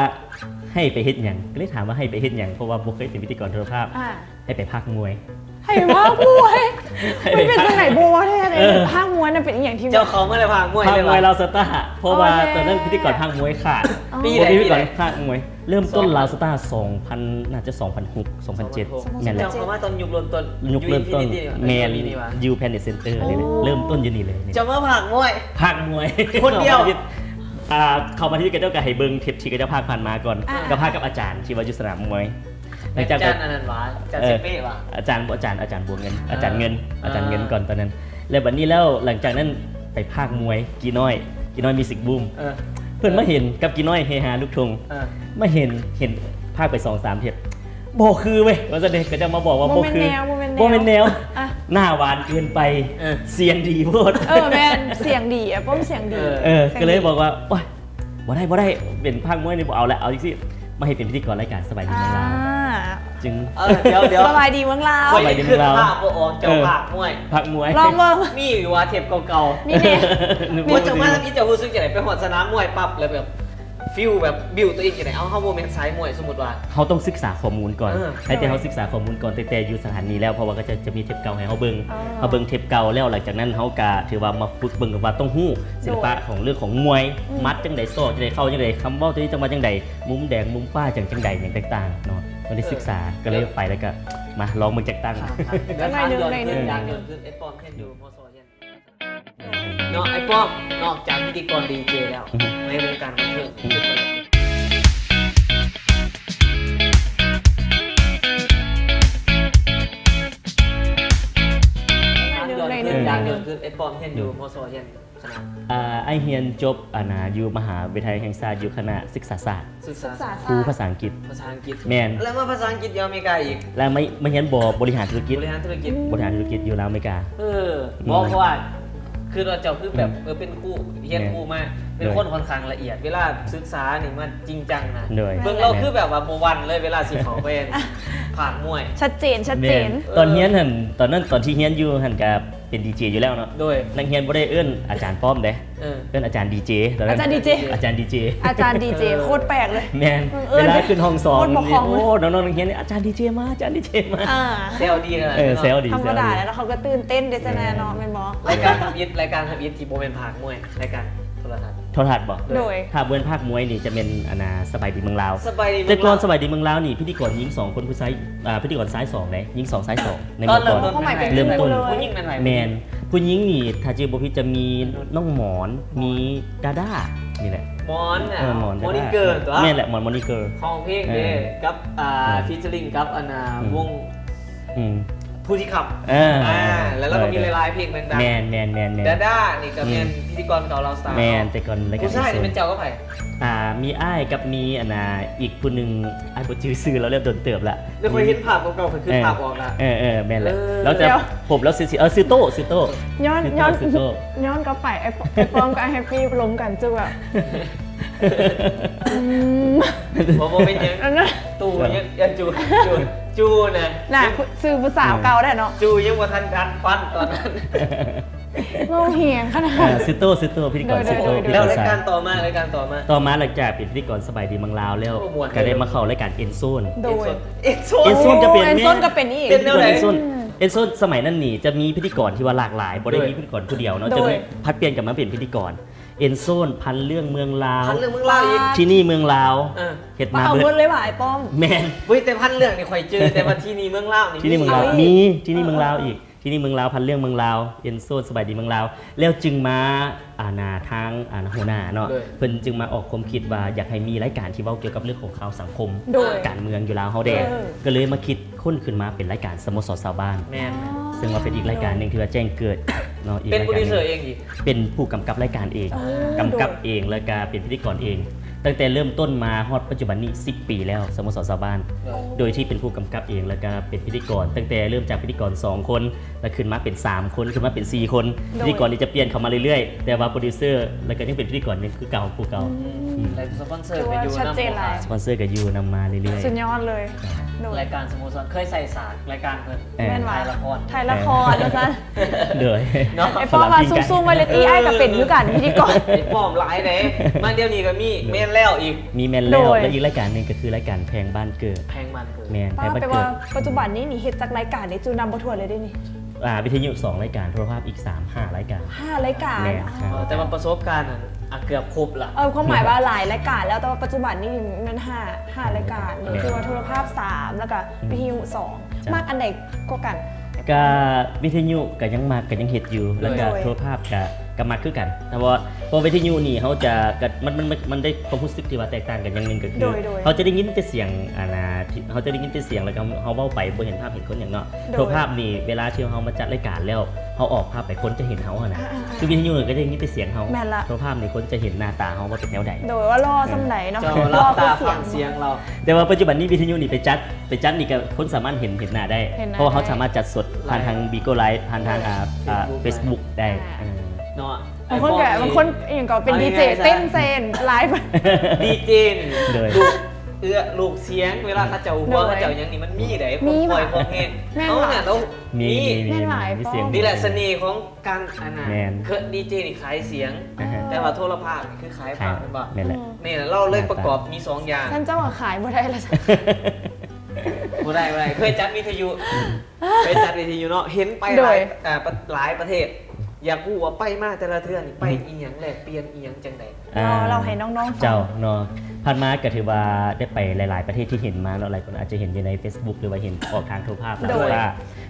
ໃຫ້ໄປເຮັດຫຍັງ ກໍເລີຍຖາມວ່າໃຫ້ໄປເຮັດຫຍັງ ເພາະວ່າບໍ່ເຄີຍເປັນພິທີກອນໂທລະພາບ ອ່າ ໃຫ້ໄປພາກມວຍ ໃຫ້ພາກມວຍ ໃຫ້ໄປ ມັນເປັນຈັ່ງໃດບໍ່ແທ້ເດ້ ເອີ ພາກມວຍນັ້ນເປັນອີ່ຫຍັງທີ່ ເຈົ້າເຂົ້າມາໃນພາກມວຍ ພາກມວຍລາວສະຕາ ເພາະວ່າ ໂອ້ຍ ຕອນນັ້ນພິທີກອນພາກມວຍຂາດ ອໍ ບໍ່ມີພິທີກອນພາກມວຍ ເລີ່ມຕົ້ນລາວສະຕາ ສອງພັນ ໜ້າຈະ ສອງພັນຫົກ ສອງພັນເຈັດ ສອງພັນຫົກ ແມ່ນແຫຼະ ເຈົ້າເຂົ້າມາຕອນຍຸກເລີ່ມຕົ້ນ ຍຸກເລີ່ມຕົ້ນ ຢູ່ພີທີນີ້ຕິ ແມ່ນ ຢູ່ແພນເອັດເຊັນເຕີນີ້ແຫຼະ ອໍ ເລີ່ມຕົ້ນຢູ່ນີ້ເລີຍ ເຈົ້າມາພາກມວຍ ພາກມວຍ ຄົນດຽວ ອ່າ ເຂົ້າມາທີ່ນີ້ກໍເຈົ້າກໍໃຫ້ເບິ່ງເທບທີ່ເຂົາເຈົ້າພາກຜ່ານມາກ່ອນ ອ່າ ກໍພາກກັບອາຈານທີ່ວ່າຢູ່ສະໜາມມວຍ ຫຼັງຈາກ ອາຈານອັນນັ້ນຫວາ ອາຈານ ເອີ ເຊເປ້ຫວາ ອາຈານ ບໍ່ ອາຈານ ອາຈານບົວເງິນ ອ່າ ອາຈານເງິນ ອ່າ ອາຈານເງິນກ່ອນຕອນນັ້ນ ແລ້ວບັດນີ້ແລ້ວ ຫຼັງຈາກນັ້ນໄປພາກມວຍກີນ້ອຍ ກີນ້ອຍມິວສິກບູມ ເອີ ເພິ່ນມາເຫັນກັບກີນ້ອຍເຮຮາລູກທົ່ງ ເອີ ມາເຫັນ ເຫັນພາກໄປສອງສາມເທບ ບໍ່ຄືເວີ້ຍ ວ່າຊັ້ນເດ ເຂົາເຈົ້າມາບອກວ່າບໍ່ຄື ບໍ່ແມ່ນແນວ ບໍ່ແມ່ນແນວ ອ່ະ ໜ້າຫວານເກີນໄປ ເອີ ສຽງດີໂພດ ເອີ ແມ່ນ ສຽງດີ ອ້າຍປ້ອມສຽງດີ ເອີ ສຽງດີ ກໍເລີຍບອກວ່າ ໂອ້ຍ ບໍ່ໄດ້ ບໍ່ໄດ້ ເປັນພາກມວຍນີ້ບໍ່ເອົາແລ້ວ ເອົາຈັ່ງຊີ້ ມາເຮັດເປັນພິທີກອນລາຍການສະບາຍດີເມືອງລາວ ອ່າ ຈຶ່ງ ເອີ ດຽວໆ ສະບາຍດີເມືອງລາວ ຂ້ອຍຄິດພາບບໍ່ອອກ ເຈົ້າ ເອີ ພາກມວຍ ພາກມວຍ ລອງເບິ່ງ ມີຢູ່ວ່າເທບເກົ່າໆ ມີແນ່ ວ່າເຈົ້າມາທຳອິດ ເຈົ້າຮູ້ສຶກຈັ່ງໃດ ໄປຮອດສະໜາມມວຍປັບ ແລ້ວແບບ ຟີລແບບບິວຕົວເອງຈັ່ງໃດ ເອົາ ເຮົາບໍ່ແມ່ນສາຍມວຍ ສົມມຸດວ່າ ເຮົາຕ້ອງສຶກສາຂໍ້ມູນກ່ອນ ເອີ ໃຫ້ແຕ່ເຮົາສຶກສາຂໍ້ມູນກ່ອນ ແຕ່ ແຕ່ຢູ່ສະຖານນີແລ້ວ ເພາະວ່າເຂົາເຈົ້າຈະມີເທບເກົ່າໃຫ້ເຮົາເບິ່ງ ເອີ ເຮົາເບິ່ງເທບເກົ່າແລ້ວ ຫຼັງຈາກນັ້ນເຮົາກະຖືວ່າມາຝຶກເບິ່ງວ່າຕ້ອງຮູ້ ໂດຍ ສິລະປະຂອງເລື່ອງຂອງມວຍ ໝັດຈັ່ງໃດ ສອກຈັ່ງໃດ ເຂົ້າຈັ່ງໃດ ຄຳເວົ້າຕົວນີ້ຈັ່ງວ່າຈັ່ງໃດ ມຸມແດງມຸມຟ້າຈັ່ງ ຈັ່ງໃດ ຫຍັງຕ່າງໆເນາະ ຕ້ອງໄດ້ສຶກສາ ເອີ ກໍເລີຍໄປ ແລ້ວກໍມາລອງເບິ່ງຈັກຕັ້ງ ເອີ ໜ້ອຍໜຶ່ງ ໜ້ອຍໜຶ່ງ ເນາະ ເນາະ ອ້າຍປ້ອມ ນອກຈາກພິທີກອນດີເຈແລ້ວ ອືຮຶ ໃນວົງການບັນເທີງ ອືຮຶ ຖາມຍ້ອນຄືນ ຖາມຍ້ອນຄືນ ອ້າຍປ້ອມຮຽນຢູ່ ມສ ຮຽນຄະນະ ອ່າ ອ້າຍຮຽນຈົບ ອັນນ່າ ຢູ່ມະຫາວິທະຍາໄລແຫ່ງຊາດ ຢູ່ຄະນະສຶກສາສາດ ສຶກສາສາດ ຄູພາສາອັງກິດ ພາສາອັງກິດ ແມ່ນ ແລ້ວມາພາສາອັງກິດຢູ່ອາເມລິກາອີກ ແລ້ວມາ ມາຮຽນ ບໍ່ ບໍລິຫານທຸລະກິດ ບໍລິຫານທຸລະກິດ ຢູ່ລາວອາເມລິກາ ເອີ ອືມ ບໍ່ ເພາະວ່າຄືວ່າເຈົ້າຄືແບບ ອືມ ເອີ ເປັນຄູ ຮຽນຄູມາ ແມ່ນ ເປັນ ໂດຍ ຄົນຂ້ອນຂ້າງລະອຽດ ເວລາສຶກສານີ້ມັນຈິງຈັງນະ ໂດຍ ເບິ່ງລາວ ແມ່ນ ຄືແບບວ່າບໍ່ຫວັ່ນເລີຍ ເວລາຊິເຂົ້າໄປພາກມວຍ ຊັດເຈນ ຊັດເຈນ ແມ່ນ ເອີ ຕອນຮຽນຫັ້ນ ຕອນນັ້ນ ຕອນທີ່ຮຽນຢູ່ຫັ້ນກະ ເປັນດີເຈຢູ່ແລ້ວເນາະ ໂດຍ ນັກຮຽນບໍ່ໄດ້ເອີ້ນອາຈານປ້ອມເດ້ ເອີ ເອີ້ນອາຈານດີເຈ ຕອນນັ້ນ ອາຈານດີເຈ ອາຈານດີເຈ ອາຈານດີເຈ ເອີ ໂຄດແປກເລີຍ ແມ່ນ ບັງເອີນ ເວລາຂຶ້ນຫ້ອງສອນ ໂຄດບໍ່ຄ່ອງເລີຍ ໂອ້ ນ້ອງໆນັກຮຽນ ອາຈານດີເຈມາ ອາຈານດີເຈມາ ອ່າ ແຊວດີນະ ເອີ ແຊວດີ ທຳມະດາແລ້ວ ເຂົາກໍຕື່ນເຕັ້ນເດ້ຊັ້ນນະເນາະ ແມ່ນບໍ່ ລາຍການທຳອິດ ລາຍການທຳອິດທີ່ບໍ່ແມ່ນພາກມວຍ ລາຍການໂທລະທັດ ໂທລະທັດບໍ່ ໂດຍ ຖ້າບໍ່ແມ່ນພາກມວຍນີ້ຈະແມ່ນ ອັນນ່າ ສະບາຍດີເມືອງລາວ ສະບາຍດີເມືອງລາວ ແຕ່ກ່ອນສະບາຍດີເມືອງລາວນີ້ ພິທີກອນຍິງສອງຄົນ ຜູ້ຊາຍ ອ່າ ພິທີກອນຊາຍສອງເດ້ ຍິງສອງຊາຍສອງ ໃນເມື່ອກ່ອນ ເລີ່ມຕົ້ນ ຜູ້ຍິງແມ່ນໃຜ ແມ່ນ ຜູ້ຍິງນີ້ ຖ້າຈື່ບໍ່ຜິດຈະມີນ້ອງໝອນ ມີດາດາ ນີ້ແຫຼະ ໝອນ ເອີ ໝອນ ມອນນິເກີ ແມ່ນແຫຼະ ໝອນ ມອນນິເກີ ຮ້ອງເພງເດ້ ເອີ ກັບ ອ່າ ເອີ ຟີເຈີລິງກັບ ອັນນ່າ ອືມ ວົງ ອືມ ພູສີຄຳ ເອີ ອ່າ ແລ້ວລາວກໍມີຫຼາຍໆເພງດັງໆ ແມ່ນໆໆໆ ດາດານີ້ກໍແມ່ນ ອືມ ພິທີກອນເກົ່າລາວສະຕາ ແມ່ນ ເນາະ ແຕ່ກ່ອນລາຍການ ຜູ້ຊາຍນີ້ແມ່ນເຈົ້າກັບໃຜ ອ່າ ມີອ້າຍກັບມີ ອັນນ່າ ອີກຜູ້ໜຶ່ງ ອ້າຍບໍ່ຈື່ຊື່ລາວແລ້ວ ດົນເຕີບລະ ແລ້ວຂ້ອຍເຫັນພາບເກົ່າໆ ຂ້ອຍຄືພາບອອກລະ ເອີ ເອີ ແມ່ນແຫຼະ ເອີ ລາວຈະ ເອີ ຜົມລາວສີ ສີ ເອີ ຊື່ໂຕ້ ຊື່ໂຕ້ ຍ້ອນ ຍ້ອນ ຊື່ໂຕ້ ຍ້ອນກັບໄປ ໄອ້ ໄອ້ປ້ອມກັບໄອ້ແຮັບປີ້ລົມກັນ ຈະແບບ ອືມ ບໍ່ ບໍ່ເປັນຫຍັງ ອັນນັ້ນ ຕູ້ຍັງ ຢ່າ ຈູ່ ຈູ່ນະ ນະ ຊື່ຜູ້ສາວເກົ່າໄດ້ເນາະ ຈູ່ຍັງບໍ່ທັນດັນຟັນຕອນນັ້ນ ເວົ້າແຮງຂະໜາດ ອ່າ ຊື່ໂຕ້ ຊື່ໂຕ້ ພິທີກອນ ໂດຍ ຊື່ໂຕ້ ໂດຍ ແລ້ວລາຍການຕໍ່ມາ ລາຍການຕໍ່ມາ ຕໍ່ມາຫຼັງຈາກເປັນພິທີກອນສະບາຍດີເມືອງລາວແລ້ວ ໂອ້ ມ່ວນ ກໍໄດ້ມາເຂົ້າລາຍການເອັນໂຊນ ໂດຍ ເອັນໂຊນ ເອັນໂຊນກໍເປັນ ໂອ້ ເອັນໂຊນກໍເປັນອີກ ເປັນແນວໃດ ເອັນໂຊນ ເອັນໂຊນສະໄໝນັ້ນນີ້ຈະມີພິທີກອນທີ່ວ່າຫຼາກຫຼາຍ ບໍ່ໄດ້ມີພິທີກອນຜູ້ດຽວເນາະ ໂດຍ ຈະມີຜັດປ່ຽນກັນມາເປັນພິທີກອນ ເອັນໂຊນ ພັນເລື່ອງເມືອງລາວ ພັນເລື່ອງເມືອງລາວອີກ ທີ່ນີ້ເມືອງລາວ ເອີ ເຮັດມາເບິດ ເອົາໝົດເລີຍວ່າໄອ້ປ້ອມ ແມ່ນ ເວີຍ ແຕ່ພັນເລື່ອງນີ້ຂ້ອຍຈື່ ແຕ່ວ່າທີ່ນີ້ເມືອງລາວນີ້ ທີ່ນີ້ເມືອງລາວ ມີ ທີ່ນີ້ເມືອງລາວອີກ ທີ່ນີ້ເມືອງລາວ ພັນເລື່ອງເມືອງລາວ ເອັນໂຊນ ສະບາຍດີເມືອງລາວ ແລ້ວຈຶ່ງມາ ອ່າ ນາ ທາງ ອ່າ ຫົວໜ້າເນາະ ໂດຍ ເພິ່ນຈຶ່ງມາອອກຄວາມຄິດວ່າຢາກໃຫ້ມີລາຍການທີ່ເວົ້າກ່ຽວກັບເລື່ອງຂອງຂ່າວສັງຄົມ ໂດຍ ການເມືອງຢູ່ລາວເຮົາແດ່ ເອີ ກໍເລີຍມາຄິດ ຄົ້ນຂຶ້ນມາເປັນລາຍການສະໂມສອນຊາວບ້ານ ແມ່ນ ເຊິ່ງວ່າເປັນອີກລາຍການໜຶ່ງທີ່ວ່າແຈ້ງເກີດເນາະ ເປັນໂປຣດິວເຊີເອງອີກ ເປັນຜູ້ກຳກັບລາຍການເອງ ອໍ ກຳກັບເອງ ແລ້ວກະເປັນພິທີກອນເອງ ຕັ້ງແຕ່ເລີ່ມຕົ້ນມາຮອດປັດຈຸບັນນີ້ສິບປີແລ້ວ ສະໂມສອນຊາວບ້ານ ໂດຍ ໂດຍທີ່ເປັນຜູ້ກຳກັບເອງ ແລ້ວກະເປັນພິທີກອນ ຕັ້ງແຕ່ເລີ່ມຈາກພິທີກອນສອງຄົນ ແລ້ວຂຶ້ນມາເປັນສາມຄົນ ຂຶ້ນມາເປັນສີ່ຄົນ ໂດຍ ພິທີກອນນີ້ຈະປ່ຽນເຂົ້າມາເລື້ອຍໆ ແຕ່ວ່າໂປຣດິວເຊີ ແລ້ວກໍຍັງເປັນພິທີກອນຍັງຄືເກົ່າ ຜູ້ເກົ່າ ອືມ ອືມ ແລະສະປອນເຊີກໍຢູ່ນຳ ສະປອນເຊີກໍຢູ່ນຳມາເລື້ອຍໆ ສຸດຍອດເລີຍ ໂດຍ ລາຍການສະໂມສອນ ເຄີຍໃສ່ສາກລາຍການເພິ່ນ ເອີ ຖ່າຍລະຄອນ ຖ່າຍລະຄອນວ່າຊັ້ນ ໂດຍ ເນາະ ໄອ້ປ້ອມວ່າຊຸ່ມໆໄວ້ເລີຍຕິ ອ້າຍກໍເປັນຄືກັນ ພິທີກອນ ໄອ້ປ້ອມຫຼາຍເດ້ ມາດຽວນີ້ກໍມີ ໂດຍ ແມ່ນແລ້ວອີກ ມີແມ່ນແລ້ວ ໂດຍ ແລະອີກລາຍການໜຶ່ງກໍຄືລາຍການແພງບ້ານເກີດ ແພງບ້ານເກີດ ແມ່ນ ແພງບ້ານເກີດ ແຕ່ວ່າປັດຈຸບັນນີ້ນີ້ເຮັດຈັກລາຍການເດ້ ຈື່ນຳບໍ່ຖ້ວນເລີຍເດ້ນີ້ ອ່າ ວິທະຍຸສອງລາຍການ ໂທລະພາບອີກສາມ ຫ້າລາຍການ ຫ້າລາຍການ ແມ່ນ ອໍ ແຕ່ວ່າປະສົບການນັ້ນ ອ່າ ເກືອບຄົບລະ ເອີ ຄວາມໝາຍວ່າຫຼາຍລາຍການແລ້ວ ແຕ່ວ່າປັດຈຸບັນນີ້ແມ່ນຫ້າ ຫ້າລາຍການ ແມ່ນ ຄືວ່າໂທລະພາບສາມ ແລ້ວກໍ ອືມ ວິທະຍຸສອງ ເຈົ້າ ມັກອັນໃດກວ່າກັນ? ກະວິທະຍຸກະຍັງມັກ ກະຍັງເຮັດຢູ່ ໂດຍ ແລ້ວກະ ໂດຍ ໂທລະພາບກະ ກະມັກຄືກັນ ແຕ່ວ່າ ເພາະວິທະຍຸນີ້ເຮົາຈະ ກະ ມັນ ມັນ ມັນ ມັນໄດ້ຄວາມຮູ້ສຶກທີ່ວ່າແຕກຕ່າງກັນຢ່າງໜຶ່ງ ກໍຄື ໂດຍ ໂດຍ ເຮົາຈະໄດ້ຍິນແຕ່ສຽງ ອັນນ່າ ທີ່ ເຮົາຈະໄດ້ຍິນແຕ່ສຽງ ແລ້ວກໍເຮົາເວົ້າໄປ ບໍ່ເຫັນພາບເຫັນຄົນຫຍັງເນາະ ໂດຍ ໂທລະພາບນີ້ ເວລາທີ່ເຮົາມາຈັດລາຍການແລ້ວ ເຮົາອອກພາບໄປ ຄົນຈະເຫັນເຮົາຫັ້ນນະ ອ່າໆໆ ຄືວິທະຍຸກໍຈະໄດ້ຍິນແຕ່ສຽງເຮົາ ແມ່ນລະ ໂທລະພາບນີ້ຄົນຈະເຫັນໜ້າຕາເຮົາວ່າເປັນແນວໃດ ໂດຍ ວ່າຫຼໍ່ ເອີ ສ່ຳໃດເນາະ ເຈົ້າ ຫຼັບຕາຟັງສຽງເຮົາ ແຕ່ວ່າປັດຈຸບັນນີ້ວິທະຍຸນີ້ໄປຈັດ ໄປຈັດນີ້ກໍຄົນສາມາດເຫັນ ເຫັນໜ້າໄດ້ ເຫັນໜ້າ ເພາະວ່າເຮົາ ໄດ້ ສາມາດຈັດສົດຜ່ານທາງ ໄລຟ໌ ບີໂກ ໄລຟ໌ ຜ່ານທາງ ເອີ ອ່າ ເຟສບຸກ ອ່າ ເຟສບຸກໄດ້ ອ່າ ເອີ ເນາະ ບາງຄົນກໍ ບາງຄົນອີ່ຫຍັງກໍເປັນດີເຈເຕັ້ນເຊນໄລຟ໌ ດີເຈນີ້ ໂດຍ ລູກເອື້ອລູກສຽງ ເວລາເຂົາເຈົ້າຫົວ ໂດຍ ເຂົາເຈົ້າຫຍັງນີ້ມັນມີໄດ໋ ມີ ຄວາມປ່ອຍ ຄວາມແຮງ ແມ່ນ ເອົາ ແມ່ນ ແມ່ນຫຼາຍ ມີ ມີ ມີ ມີ ມີ ມີ ມີ ມີ ມີ ມີ ດີແຫຼະ ສະເໜ່ຂອງການ ອັນນ່າ ແມ່ນ ດີເຈນີ້ຂາຍສຽງ ອ່າຮະ ແຕ່ວ່າໂທລະພາບນີ້ຄືຂາຍພາບ ຂາຍ ແມ່ນບໍ່? ແມ່ນແຫຼະ ນີ້ລະ ເຮົາເລີຍປະກອບມີສອງຢ່າງ ຊັ້ນເຈົ້າກໍຂາຍບໍ່ໄດ້ລະ ບໍ່ໄດ້ ບໍ່ໄດ້ ເຄີຍຈັດວິທະຍຸ ເຄີຍຈັດວິທະຍຸເນາະ ເຫັນໄປ ໂດຍ ຫຼາຍ ອ່າ ປະ ຫຼາຍປະເທດ ຢາກຮູ້ວ່າໄປມາແຕ່ລະເທື່ອນີ້ ໄປ ອືມ ອີ່ຫຍັງ ແລກປ່ຽນອີ່ຫຍັງຈັ່ງໃດ? ອ່າ ເລົ່າ ເລົ່າໃຫ້ນ້ອງໆຟັງ ເຈົ້າເນາະ ຜ່ານມາກໍຖືວ່າໄດ້ໄປຫຼາຍໆປະເທດທີ່ເຫັນມາເນາະ ຫຼາຍຄົນອາດຈະເຫັນຢູ່ໃນເຟສບຸກ ຫຼືວ່າເຫັນອອກທາງໂທລະພາບ ໂດຍ ລາວວ່າ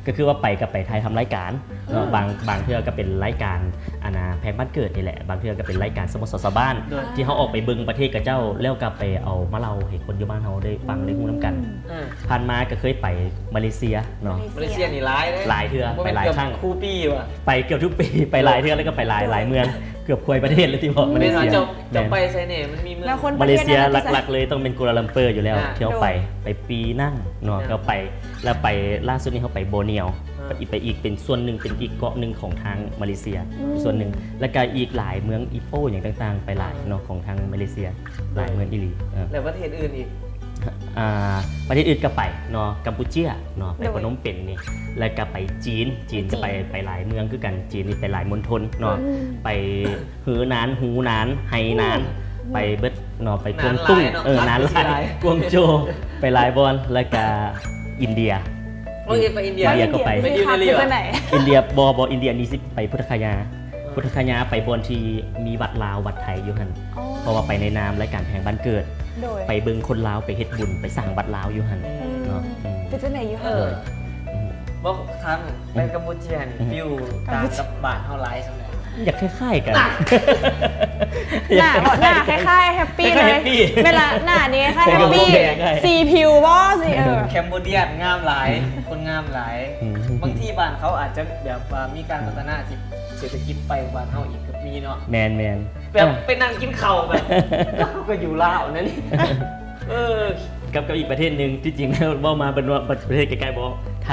ກໍຄືວ່າໄປກໍໄປຖ່າຍທຳລາຍການເນາະ ອືມ ບາງ ບາງເທື່ອກໍເປັນລາຍການ ອັນນ່າ ແພງບ້ານເກີດນີ້ແຫຼະ ບາງເທື່ອກໍເປັນລາຍການສະໂມສອນຊາວບ້ານ ໂດຍ ທີ່ເຮົາອອກໄປເບິ່ງປະເທດເຂົາເຈົ້າ ແລ້ວກໍໄປເອົາມາເລົ່າໃຫ້ຄົນຢູ່ບ້ານເຮົາໄດ້ຟັງ ອືມ ໄດ້ຮູ້ນຳກັນ ອ່າ ຜ່ານມາກໍເຄີຍໄປມາເລເຊຍເນາະ ມາເລເຊຍນີ້ຫຼາຍເດ້ ຫຼາຍເທື່ອ ບໍ່ແມ່ນ ໄປຫຼາຍຄັ້ງ ເກືອບຄູ່ປີວ່າ ໄປເກືອບທຸກປີ ໄປຫຼາຍເທື່ອ ແລ້ວກໍໄປຫຼາຍ ໂດຍ ຫຼາຍເມືອງ ເກືອບຄວາຍປະເທດເລີຍຕິເບາະ ໂດຍ ມາເລເຊຍ ເຈົ້າ ເຈົ້າໄປໃສແດ່? ມັນມີເມືອງ ມາເລເຊຍຫຼັກໆເລີຍຕ້ອງເປັນກົວລາລັມເປີຢູ່ແລ້ວ ອ່າ ທີ່ເຮົາໄປ ໂດຍ ໄປປີນັງເນາະ ອ່າ ກໍໄປ ແລ້ວໄປ ລ່າສຸດນີ້ເຮົາໄປໂບເນຍວ ອ່າ ໄປອີກ ໄປອີກເປັນສ່ວນໜຶ່ງ ເປັນອີກເກາະໜຶ່ງຂອງທາງມາເລເຊຍ ອືມ ສ່ວນໜຶ່ງ ແລ້ວກໍອີກຫຼາຍເມືອງ ອີໂປ ຫຍັງຕ່າງໆ ໄປຫຼາຍເນາະ ອ່າ ຂອືມ ຂອງທາງມາເລເຊຍ ໂດຍ ຫຼາຍເມືອງອີ່ຫຼີ ເອີ ແລ້ວປະເທດອື່ນອີກ? ອ່າ ປະເທດອື່ນກໍໄປເນາະ ກຳປູເຈຍເນາະ ໄປ ໂດຍ ພະນົມເປັນນີ້ ແລ້ວກໍໄປຈີນ ຈີນກໍໄປ ໄປຈີນ ໄປຫຼາຍເມືອງຄືກັນ ຈີນນີ້ໄປຫຼາຍມົນທົນເນາະ ໂດຍ ໄປເຮີໜານ ຫູໜານ ໄຫໜານ ອືມ ໄປເບິດເນາະ ໄປກວາງຕຸ້ງ ໜານຫຼາຍເນາະ ເອີ ໜານຫຼາຍ ກວາງໂຈ ໄປຫຼາຍບ່ອນ ແລ້ວກໍອິນເດຍ ໂອ້ຍ ໄປອິນເດຍ ອິນເດຍກໍໄປ ໄປຢູ່ໃນນີ້ຫວາ? ອິນເດຍ ບໍ່ ບໍ່ ອິນເດຍນີ້ຊິໄປພຸດທະຄະຍາ ພຸດທະຄະຍາໄປບ່ອນທີ່ມີວັດລາວວັດໄທຢູ່ຫັ້ນ ອໍ ເພາະວ່າໄປໃນນາມລາຍການແພງບ້ານເກີດ ໂດຍ ໄປເບິ່ງຄົນລາວໄປເຮັດບຸນ ໄປສ້າງວັດລາວຢູ່ຫັ້ນ ອືມ ເນາະ ອືມ ເປັນຈັ່ງໃດຢູ່ຫັ້ນ? ເອີ ອືມ ບໍ່ ຖາມ ໄປກຳປູເຈຍນີ້ ອືມ ຟີວຕ່າງກັບບ້ານເຮົາຫຼາຍສ່ຳໃດ? ຢາກຄ້າຍໆກັນ ໜ້າ ໜ້າຄ້າຍໆ ແຮັບປີເລີຍ ແມ່ນລະ ໜ້ານີ້ຄ້າຍໆ ແຮັບປີ ສີຜິວບໍ່ ສີ ເອີ ແຄມໂບເດຍງາມຫຼາຍ ອືມ ຄົນງາມຫຼາຍ ອືມ ບາງທີບ້ານເຂົາອາດຈະແບບວ່າມີການ ອືມ ພັດທະນາທີ່ ເສດຖະກິດໄປກວ່າເຮົາອີກກໍມີເນາະ ແມ່ນໆ ແບບໄປນັ່ງກິນເຂົ້າແບບ ເຮົາກໍຢູ່ລາວນັ້ນ ເອີ ກັບ ກັບອີກປະເທດໜຶ່ງ ທີ່ຈິງແລ້ວເວົ້າມາເບິ່ງວ່າປະເທດໃກ້ໆ ບໍ່ ໄທ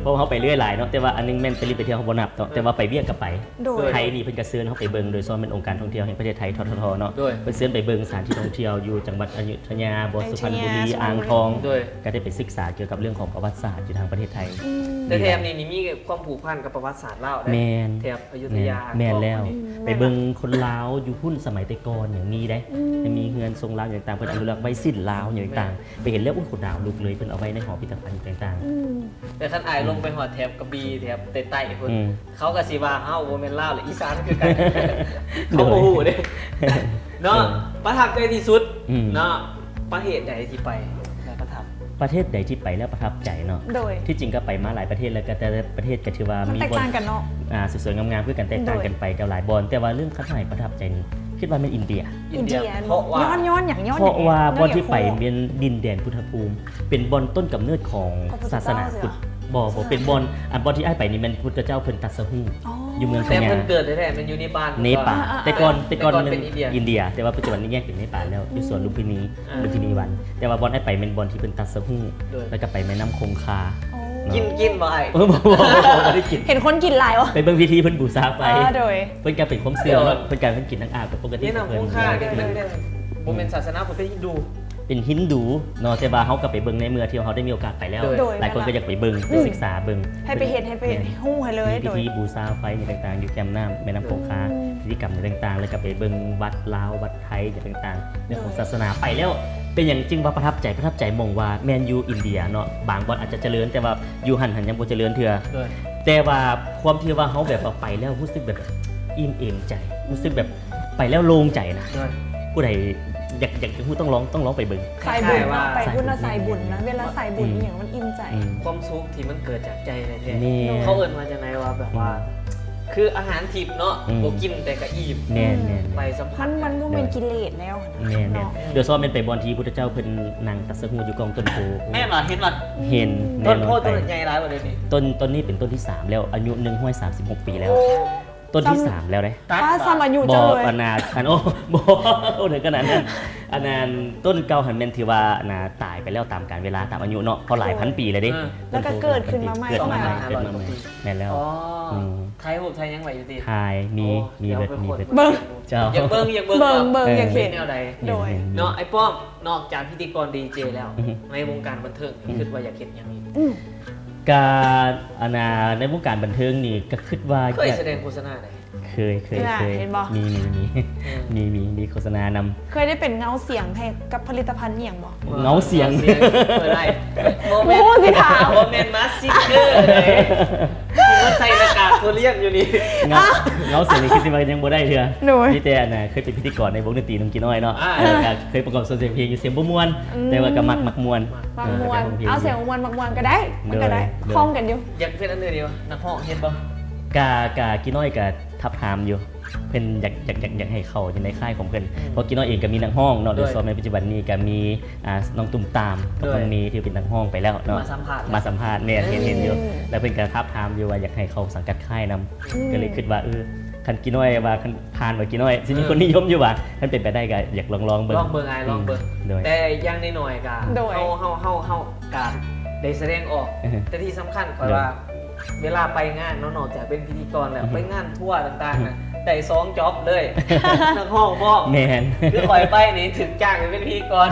ເພາະວ່າເຮົາໄປເລື້ອຍຫຼາຍເນາະ ແຕ່ວ່າອັນໜຶ່ງແມ່ນໄປຫຼິ້ນໄປທ່ຽວ ເຮົາບໍ່ນັບເນາະ ແຕ່ວ່າໄປວຽກກໍໄປ ໂດຍ ໄທນີ້ເພິ່ນກໍເຊີນເຮົາໄປເບິ່ງ ໂດຍສະເພາະແມ່ນອົງການທ່ອງທ່ຽວແຫ່ງປະເທດໄທ ທທທ ເນາະ ໂດຍ ເພິ່ນເຊີນໄປເບິ່ງສະຖານທີ່ທ່ອງທ່ຽວຢູ່ຈັງຫວັດອະຍຸທຍາ ບໍ່ ສຸພັນບູລີ ອ່າງທອງ ໂດຍ ກໍໄດ້ໄປສຶກສາກ່ຽວກັບເລື່ອງຂອງປະຫວັດສາດຢູ່ທາງປະເທດໄທ ອືມ ແຕ່ແຖບນີ້ນີ້ມີຄວາມຜູກພັນກັບປະຫວັດສາດລາວເດ້ ແມ່ນ ແຖບ ອະຍຸທຍາ ແມ່ນແລ້ວ ອືມ ໄປເບິ່ງຄົນລາວຢູ່ພຸ້ນສະໄໝແຕ່ກ່ອນຍັງມີເດ້ ອືມ ຍັງມີເຮືອນຊົງລາວຫຍັງຕ່າງ ເພິ່ນອະນຸລັກໄວ້ສິນລາວຫຍັງຕ່າງ ແມ່ນ ໄປເຫັນແລ້ວ ໂອ້ຍ ຂົນດາວລຸກເລີຍ ເພິ່ນເອົາໄວ້ໃນຫໍພິພິທະພັນຫຍັງຕ່າງ ອືມ ແຕ່ຄັນອ້າຍລົງໄປຮອດແຖບກະບີ ແຖບໃຕ້ໆ ພຸ້ນ ອືມ ເຂົາກໍຊິວ່າເຮົາບໍ່ແມ່ນລາວ ແລະ ອີສານຄືກັນ ເຂົາບໍ່ຮູ້ເດ້ ເນາະ ເອີ ປະທັບໃຈທີ່ສຸດ ອືມ ເນາະ ປະເທດໃດທີ່ໄປແລ້ວປະທັບ? ປະເທດໃດທີ່ໄປແລ້ວປະທັບໃຈເນາະ? ໂດຍ ທີ່ຈິງກໍໄປມາຫຼາຍປະເທດແລ້ວ ກໍແຕ່ລະປະເທດກໍຖືວ່າມີບ່ອນ ມັນແຕກຕ່າງກັນເນາະ ອ່າ ສວຍໆງາມໆຄືກັນ ແຕກຕ່າງກັນໄປ ໂດຍ ກັບຫຼາຍບ່ອນ ແຕ່ວ່າເລື່ອງຄັກໃຫ້ປະທັບໃຈນີ້ ຄິດວ່າແມ່ນອິນເດຍ ອິນເດຍ ອິນເດຍ ເພາະວ່າ ຍ້ອນ ຍ້ອນຫຍັງ? ຍ້ອນຫຍັງ? ເພາະວ່າບ່ອນທີ່ໄປແມ່ນດິນແດນພຸດທະພູມ ເປັນບ່ອນຕົ້ນກຳເນີດຂອງ ພະພຸດທະເຈົ້າ ສາສະໜາພຸດ ບໍ່ ບໍ່ ເປັນບ່ອນ ອັນບ່ອນທີ່ອ້າຍໄປນີ້ແມ່ນພຸດທະເຈົ້າເພິ່ນຕັດສະຮູ້ ອໍ ຢູ່ເມືອງ ແຕ່ເພິ່ນເກີດແທ້ໆແມ່ນຢູ່ເນປານ ເນປານ ແຕ່ກ່ອນ ແຕ່ກ່ອນ ແຕ່ກ່ອນເປັນ ແມ່ນອິນເດຍ ອິນເດຍ ແຕ່ວ່າປັດຈຸບັນນີ້ແຍກເປັນເນປານແລ້ວ ອືມ ຢູ່ສວນລຸມພິນີ ອືມ ລຸມພິນີວັນ ແຕ່ວ່າບ່ອນອ້າຍໄປແມ່ນບ່ອນທີ່ເພິ່ນຕັດສະຮູ້ ໂດຍ ແລ້ວກໍໄປແມ່ນ້ຳຄົງຄາ ອໍ ເນາະ ກິນ ກິນບໍ່ອ້າຍ? ເອີ ບໍ່ ບໍ່ ບໍ່ ບໍ່ໄດ້ກິນ ເຫັນຄົນກິນຫຼາຍບໍ່? ໄປເບິ່ງພິທີເພິ່ນບູຊາໄຟ ເອີ ໂດຍ ເພິ່ນກໍເປັນຄວາມເຊື່ອເນາະ ເພິ່ນກໍເພິ່ນກິນນ້ຳອາບກໍປົກກະຕິ ແມ່ນ້ຳຄົງຄາ ເພິ່ນ ເປັນ ເປັນ ບໍ່ແມ່ນສາສະໜາພຸດ ເປັນຮິນດູ ເປັນຮິນດູເນາະ ແຕ່ວ່າເຮົາກໍໄປເບິ່ງໃນເມື່ອທີ່ເຮົາໄດ້ມີໂອກາດໄປແລ້ວ ໂດຍ ຫຼາຍຄົນກໍຢາກໄປເບິ່ງ ອືມ ໄປສຶກສາເບິ່ງ ໃຫ້ໄປເຫັນ ໃຫ້ໄປ ແມ່ນ ຮູ້ໃຫ້ເລີຍ ມີພິທີ ໂດຍ ບູຊາໄຟຫຍັງຕ່າງໆ ຢູ່ແຄມນ້ຳແມ່ນ້ຳ ອືມ ຄົງຄາ ພິທີກຳຫຍັງຕ່າງໆ ແລ້ວກໍໄປເບິ່ງວັດລາວ ວັດໄທຫຍັງຕ່າງໆ ເລື່ອງຂອງ ໂດຍ ສາສະໜາ ໄປແລ້ວເປັນຫຍັງຈຶ່ງວ່າປະທັບໃຈ? ປະທັບໃຈໝ່ອງວ່າແມ່ນຢູ່ອິນເດຍເນາະ ບາງບ່ອນອາດຈະຈະເລີນ ແຕ່ວ່າຢູ່ຫັ້ນຫັ້ນຍັງບໍ່ຈະເລີນເທື່ອ ໂດຍ ແຕ່ວ່າຄວາມທີ່ວ່າເຮົາແບບວ່າໄປແລ້ວຮູ້ສຶກແບບອີ່ມເອມໃຈ ຮູ້ສຶກແບບ ໄປແລ້ວໂລ່ງໃຈນະ ໂດຍ ຜູ້ໃດຢາກ ຢາກຮູ້ຕ້ອງລອງ ຕ້ອງລອງໄປເບິ່ງ ສາຍບຸນເນາະ ຄລ້າຍໆວ່າ ໄປພຸ້ນນະ ສາຍບຸນນະ ສາຍບຸນ ເວລາສາຍບຸນອີ່ຫຍັງມັນອີ່ມໃຈ ອືມ ຄວາມສຸກທີ່ມັນເກີດຈາກໃຈແທ້ໆ ແມ່ນ ເຂົາເອີ້ນວ່າຈັ່ງໃດວ່າແບບວ່າ ອືມ ຄືອາຫານທິບເນາະ ອືມ ບໍ່ກິນແຕ່ກໍອີ່ມ ແມ່ນໆໆ ໄປສຳຜັດ ມັນ ມັນບໍ່ແມ່ນກິເລດແລ້ວຫັ້ນນະ ແມ່ນໆ ເນາະ ໂດຍສະເພາະແມ່ນໄປບ່ອນທີ່ພຸດທະເຈົ້າເພິ່ນນັ່ງຕັດສະຮູ້ຢູ່ກ້ອງຕົ້ນໂພ ແມ່ນບໍ່? ເຫັນບໍ່? ເຫັນ ແນ່ນອນ ຕົ້ນໂພຕົ້ນໃຫຍ່ຫຼາຍບໍ່ດຽວນີ້? ຕົ້ນ ຕົ້ນນີ້ເປັນຕົ້ນທີສາມແລ້ວ ອາຍຸໜຶ່ງຮ້ອຍສາມສິບຫົກປີແລ້ວ ໂອ້ ຕົ້ນທີສາມແລ້ວເດ້ ຕັດ ປ້າ ສ່ຳອາຍຸເຈົ້າເລີຍ ບໍ່ ອັນນ່າ ອັນ ໂອ້ ບໍ່ເຖິງຂະໜາດນັ້ນ ອັນນັ້ນຕົ້ນເກົ່າຫັ້ນແມ່ນຖືວ່າ ອັນນ່າ ຕາຍໄປແລ້ວຕາມການເວລາ ຕາມອາຍຸເນາະ ເພາະຫຼາຍພັນປີແລ້ວເດ້ ເອີ ແລ້ວກໍເກີດຂຶ້ນມາໃໝ່ ເກີດມາໃໝ່ ເກີດມາໃໝ່ ແມ່ນແລ້ວ ອໍ ອືມ ຖ່າຍຮູບຖ່າຍຫຍັງໄວ້ຢູ່ຕິ? ຖ່າຍ ມີ ໂອ້ ມີເບິດ ມີເບິດ ເບິ່ງ ເຈົ້າ ຢາກເບິ່ງ ຢາກເບິ່ງ ເບິ່ງ ເບິ່ງ ເອີ ຢາກເຫັນ ເປັນແນວໃດ ໂດຍ ເຫັນ ເຫັນ ເນາະ ໄອ້ປ້ອມ ນອກຈາກພິທີກອນດີເຈແລ້ວ ອືຮຶ ໃນວົງການບັນເທີງ ອືມ ຄິດວ່າຢາກເຮັດຫຍັງອີກ? ອືມ ກະ ອັນນ່າ ໃນວົງການບັນເທີງນີ້ກະຄິດວ່າ ເຄີຍສະແດງໂຄສະນາໃດ? ເຄີຍ ເຄີຍ ເຄີຍ ເຫັນບໍ່? ມີ ມີ ມີ ເອີ ມີ ມີ ມີໂຄສະນານຳ ເຄີຍໄດ້ເປັນເງົາສຽງໃຫ້ກັບຜະລິດຕະພັນອີ່ຫຍັງບໍ່? ເງົາສຽງ ເອີ ໄດ້ ບໍ່ຮູ້ຊິຖາມ ບໍ່ແມ່ນມາສຊິງເກີເດ້ ຊິມາໃສ່ໜ້າກາກໂທລຽນຢູ່ນີ້ ເງົາ ເງົາສຽງນີ້ຄິດວ່າຍັງບໍ່ໄດ້ເທື່ອ ໂດຍ ມີແຕ່ ອັນນ່າ ເຄີຍເປັນພິທີກອນໃນວົງດົນຕີໜຸ່ມກີນ້ອຍເນາະ ອ່າ ເອີ ກະເຄີຍປະກອບສ່ວນສຽງເພງຢູ່ ສຽງບໍ່ມ່ວນ ອືມ ແຕ່ວ່າກະມັກ ມັກມ່ວນ ມັກມ່ວນ ເອີ ເອົາສຽງມ່ວນ ມັກມ່ວນກໍໄດ້ ມັນກໍໄດ້ ໂດຍ ໂດຍ ຄ່ອງກັນຢູ່ ຢາກເປັນອັນອື່ນຢູ່ ນັກຮ້ອງເຮັດບໍ່? ກະ ກະກີນ້ອຍກະທັບທາມຢູ່ ເພິ່ນຢາກ ຢາກ ຢາກ ຢາກໃຫ້ເຂົ້າຢູ່ໃນຄ້າຍຂອງເພິ່ນ ອືມ ເພາະກີນ້ອຍເອງກໍມີນັກຮ້ອງເນາະ ໂດຍ ໂດຍສະເພາະໃນປັດຈຸບັນນີ້ກໍມີ ອ່າ ນ້ອງຕຸ້ມຕາມ ໂດຍ ກັບນ້ອງເມທີ່ເປັນນັກຮ້ອງໄປແລ້ວເນາະ ມາສຳພາດ ມາສຳພາດ ແມ່ນ ເຫັນ ເຫັນຢູ່ ອືມ ແລ້ວເພິ່ນກໍທາບທາມຢູ່ວ່າຢາກໃຫ້ເຂົ້າສັງກັດຄ້າຍນຳ ອືມ ກໍເລີຍຄິດວ່າ ເອີ ຄັນກີນ້ອຍວ່າ ຄັນຜ່ານວ່າ ກີນ້ອຍຊິມີ ເອີ ຄົນນິຍົມຢູ່ຫວາ ຄັນເປັນໄປໄດ້ກໍຢາກລອງໆເບິ່ງ ລອງເບິ່ງອ້າຍ ອືມ ລອງເບິ່ງ ໂດຍ ແຕ່ຢ່າງໜ້ອຍໆກໍ ໂດຍ ເຮົາ ເຮົາ ເຮົາ ເຮົາກໍໄດ້ສະແດງອອກ ເອີ ແຕ່ທີ່ສຳຄັນຂ້ອຍ ໂດຍ ວ່າ ເວລາໄປງານເນາະ ນອກຈາກເປັນພິທີກອນແລ້ວ ອືຮຶ ໄປງານທົວຕ່າງໆນະ ອືຮຶ ໄດ້ສອງຈັອບເລີຍ ນັກຮ້ອງພ້ອມ ແມ່ນ ຄືຂ້ອຍໄປນີ້ຖືກຈ້າງໃຫ້ເປັນພິທີກອນ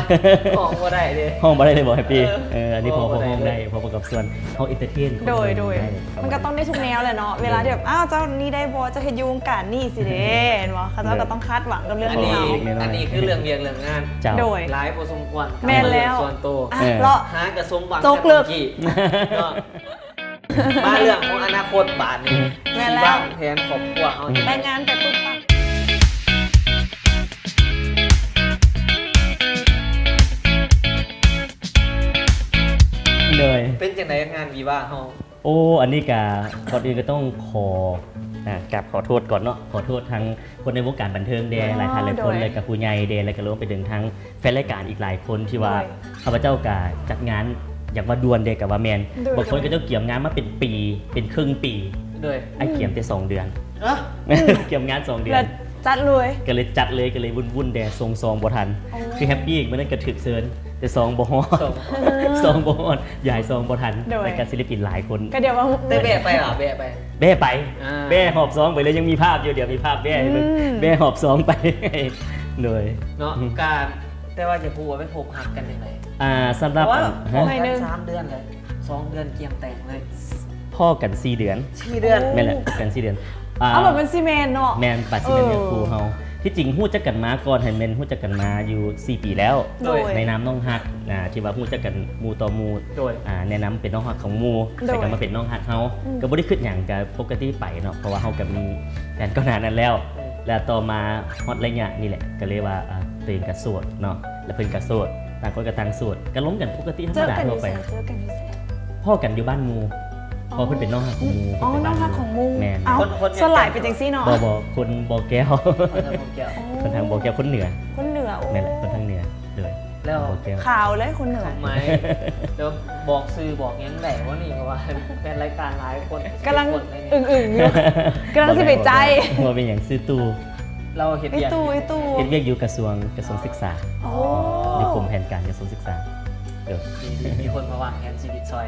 ຮ້ອງບໍ່ໄດ້ເດ້ ຮ້ອງບໍ່ໄດ້ເລີຍບໍ່ ແຮັບປີ້? ເອີ ເອີ ອັນນີ້ພໍ ພໍຮ້ອງໄດ້ ພໍປະກອບສ່ວນ ເຮົາເອັນເຕີເທນຄົນ ໂດຍ ໂດຍ ໄດ້ ມັນກໍຕ້ອງໄດ້ທຸກແນວແຫຼະເນາະ ເວລາທີ່ແບບ ອ້າວ ເຈົ້ານີ້ໄດ້ບໍ່ ເຈົ້າເຮັດຢູ່ວົງການນີ້ຊີ້ເດ້ ເຫັນບໍ່? ເຂົາເຈົ້າກໍຕ້ອງຄາດຫວັງກັບເລື່ອງ ອັນນີ້ ນີ້ເຮົາ ແນ່ນອນ ອັນນີ້ຄືເລື່ອງວຽກເລື່ອງງານ ເຈົ້າ ໂດຍ ຫຼາຍພໍສົມຄວນ ແມ່ນແລ້ວ ສ່ວນໂຕ ອ່ະ ເອີ ເນາະ ຫາກະສົມຫວັງ ຈົກເລີກ ກັບເລື່ອງນີ້ເນາະ ມາເລື່ອງຂອງອະນາຄົດບາດນີ້ ແມ່ນແລ້ວ ຊິວາງແຜນຄອບຄົວເຮົາ ອືມ ແຕ່ງງານໄປປຶບປັບ ໂດຍ ເປັນຈັ່ງໃດງານວິວາເຮົາ? ໂອ້ ອັນນີ້ກະ ກ່ອນອື່ນກໍຕ້ອງຂໍ ອ່າ ກາບຂໍໂທດກ່ອນເນາະ ຂໍໂທດທາງຄົນໃນວົງການບັນເທີງແດ່ ອໍ ຫຼາຍທ່ານຫຼາຍຄົນ ໂດຍ ແລ້ວກະຜູ້ໃຫຍ່ແດ່ ແລ້ວກະລວມໄປເຖິງທາງແຟນລາຍການອີກຫຼາຍຄົນທີ່ວ່າ ໂດຍ ຂ້າພະເຈົ້າກະຈັດງານ ຢາກວ່າດ່ວນເດ ກະວ່າແມ່ນ ໂດຍ ບາງຄົນເຂົາເຈົ້າກຽມງານມາເປັນປີ ເປັນເຄິ່ງປີ ໂດຍ ອ້າຍກຽມແຕ່ສອງເດືອນ ຮະ? ກຽມງານສອງເດືອນ ແລ້ວຈັດເລີຍ ກະເລີຍຈັດເລີຍ ກະເລີຍວຸ່ນໆແດ່ ສົ່ງຊອງບໍ່ທັນ ໂອ້ ຄືແຮັບປີ້ມື້ນັ້ນກະຖືກເຊີນ ແຕ່ຊອງບໍ່ຮອດ ຊອງ ຊອງບໍ່ຮອດ ຢາຍຊອງບໍ່ທັນ ໂດຍ ແລ້ວກະສິລະປິນຫຼາຍຄົນ ກະດຽວວ່າ ແຕ່ແບະໄປຫວາ? ແບະໄປ ແບະໄປ ອ່າ ແບະຫອບຊອງໄປເລີຍ ຍັງມີພາບຢູ່ ດຽວມີພາບແບະໃຫ້ເບິ່ງ ອືມ ແບະຫອບຊອງໄປ ໂດຍ ເນາະ ອືມ ການ ແຕ່ວ່າຈະຮູ້ວ່າໄປພົບຮັກກັນຈັ່ງໃດ? ອ່າ ສຳລັບ ເພາະວ່າ ອັນ ຮະ? ພົບກັນສາມເດືອນແລ້ວ ສອງເດືອນກຽມແຕ່ງເລີຍ ພໍ້ກັນສີ່ເດືອນ ສີ່ເດືອນ ໂອ້ ແມ່ນແຫຼະ ກັນສີ່ເດືອນ ອ່າ ເອົາແບບມັນຊິແມ່ນເນາະ ແມ່ນ ປາດຊິແມ່ນເນື້ອຄູ່ເຮົາ ເອີ ທີ່ຈິງຮູ້ຈັກກັນມາກ່ອນຫັ້ນແມ່ນຮູ້ຈັກກັນມາຢູ່ສີ່ປີແລ້ວ ໂດຍ ໃນນາມນ້ອງຮັກ ອ່າ ທີ່ວ່າຮູ້ຈັກກັນໝູ່ຕໍ່ໝູ່ ໂດຍ ອ່າ ແນະນຳເປັນນ້ອງຮັກຂອງໝູ່ ໂດຍ ແລ້ວກໍມາເປັນນ້ອງຮັກເຮົາ ອືມ ກໍບໍ່ໄດ້ຄິດຫຍັງ ກໍປົກກະຕິໄປເນາະ ເພາະວ່າເຮົາກໍມີແຟນກ່ອນໜ້ານັ້ນແລ້ວ ອືມ ແລ້ວຕໍ່ມາຮອດໄລຍະນີ້ແຫຼະ ກໍເລີຍວ່າ ອ່າ ຕົວເອງກໍໂສດເນາະ ແລ້ວເພິ່ນກໍໂສດ ຕ່າງຄົນກໍຕ່າງໂສດ ກໍລົມກັນປົກກະຕິທຳມະດາທົ່ວໄປ ເຈີກັນຢູ່ໃສ? ພໍ້ກັນຢູ່ບ້ານໝູ່ ອໍ ເພາະເພິ່ນເປັນນ້ອງຮັກຂອງໝູ່ ອໍ ເພິ່ນເປັນບ້ານໝູ່ ນ້ອງຮັກຂອງໝູ່ ແມ່ນ ເອົ້າ ຄົນ ຄົນ ສ່ວນຫຼາຍເປັນຈັ່ງຊີ້ເນາະ ບໍ່ ບໍ່ ຄົນບໍ່ແກ້ວ ອໍ ຄົນທາງບໍ່ແກ້ວ ຄົນເໜືອ ຄົນເໜືອ ໂອ້ ແມ່ນແຫຼະ ຄົນທາງເໜືອ ໂດຍ ແລ້ວ ບໍ່ແກ້ວ ຂາວເລີຍຄົນເໜືອ ຄວາມໝາຍ ແລ້ວບອກຊື່ບອກຫຍັງໄດ້ບໍ່ນີ້ ເພາະວ່າແຟນລາຍການຫຼາຍຄົນ ກຳລັງອຶ່ງໆຢູ່ ກຳລັງຊິໄປໃຈ ບໍ່ແມ່ນ ບໍ່ແມ່ນຫຍັງ ຊື່ຕູ້ ລາວເຮັດວຽກ ຕູ້ ຕູ້ ເຮັດວຽກຢູ່ກະຊວງ ກະຊວງສຶກສາ ອໍ ຢູ່ກົມແຜນການກະຊວງສຶກສາ ເອີ ມີ ມີຄົນມາວາງແຜນຊີວິດຊ່ອຍ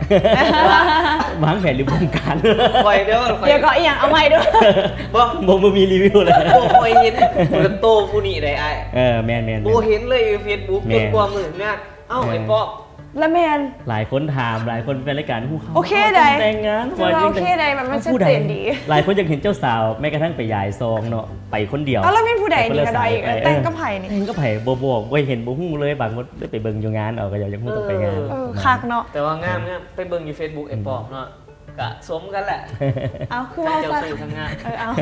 ວາງແຜນຫຼືບົງການ? ຂ້ອຍເດີ ຂ້ອຍ ດຽວກໍອີ່ຫຍັງ ເອົາໃໝ່ເດີ ບໍ່ ບໍ່ ບໍ່ມີຣີວິວເລີຍ ບໍ່ຄ່ອຍເຫັນໂຕຜູ້ນີ້ໃດອ້າຍ ເອີ ແມ່ນໆໆ ບໍ່ເຫັນເລີຍຢູ່ເຟສບຸກ ແມ່ນ ຈົນກວ່າມື້ງານ ເອົ້າ ເອີ ໄອ້ປອບ ລະແມ່ນ ຫຼາຍຄົນຖາມ ຫຼາຍຄົນແຟນລາຍການ ໂອເຄໃດ ແຕ່ງງານ ໂອເຄໃດ ມັນ ມັນຊັດເຈນດີ ຫຼາຍຄົນຢາກເຫັນເຈົ້າສາວ ແມ້ກະທັ່ງໄປຢາຍຊອງເນາະ ໄປຄົນດຽວ ເອົ້າ ລະແມ່ນຜູ້ໃດນີ້ ກະດອຍ ແຕ່ງກັບໃຜນີ້ ແຕ່ງກັບໃຜ ບໍ່ບອກ ບໍ່ເຫັນ ບໍ່ຮູ້ເລີຍ ບາງຄົນໄດ້ໄປເບິ່ງຢູ່ງານເອົາ ກໍຢາກຮູ້ຕ້ອງໄປງານ ເອີ ຄັກເນາະ ແຕ່ວ່າງາມໆ ໄປເບິ່ງຢູ່ເຟສບຸກ ອືມ ໄອ້ປອບເນາະ ກະສົມກັນແຫຼະ ເອົ້າ ຄືວ່າຊັ້ນ ເຈົ້າຊູ້ທັງງາມ ເອີ ເອົ້າ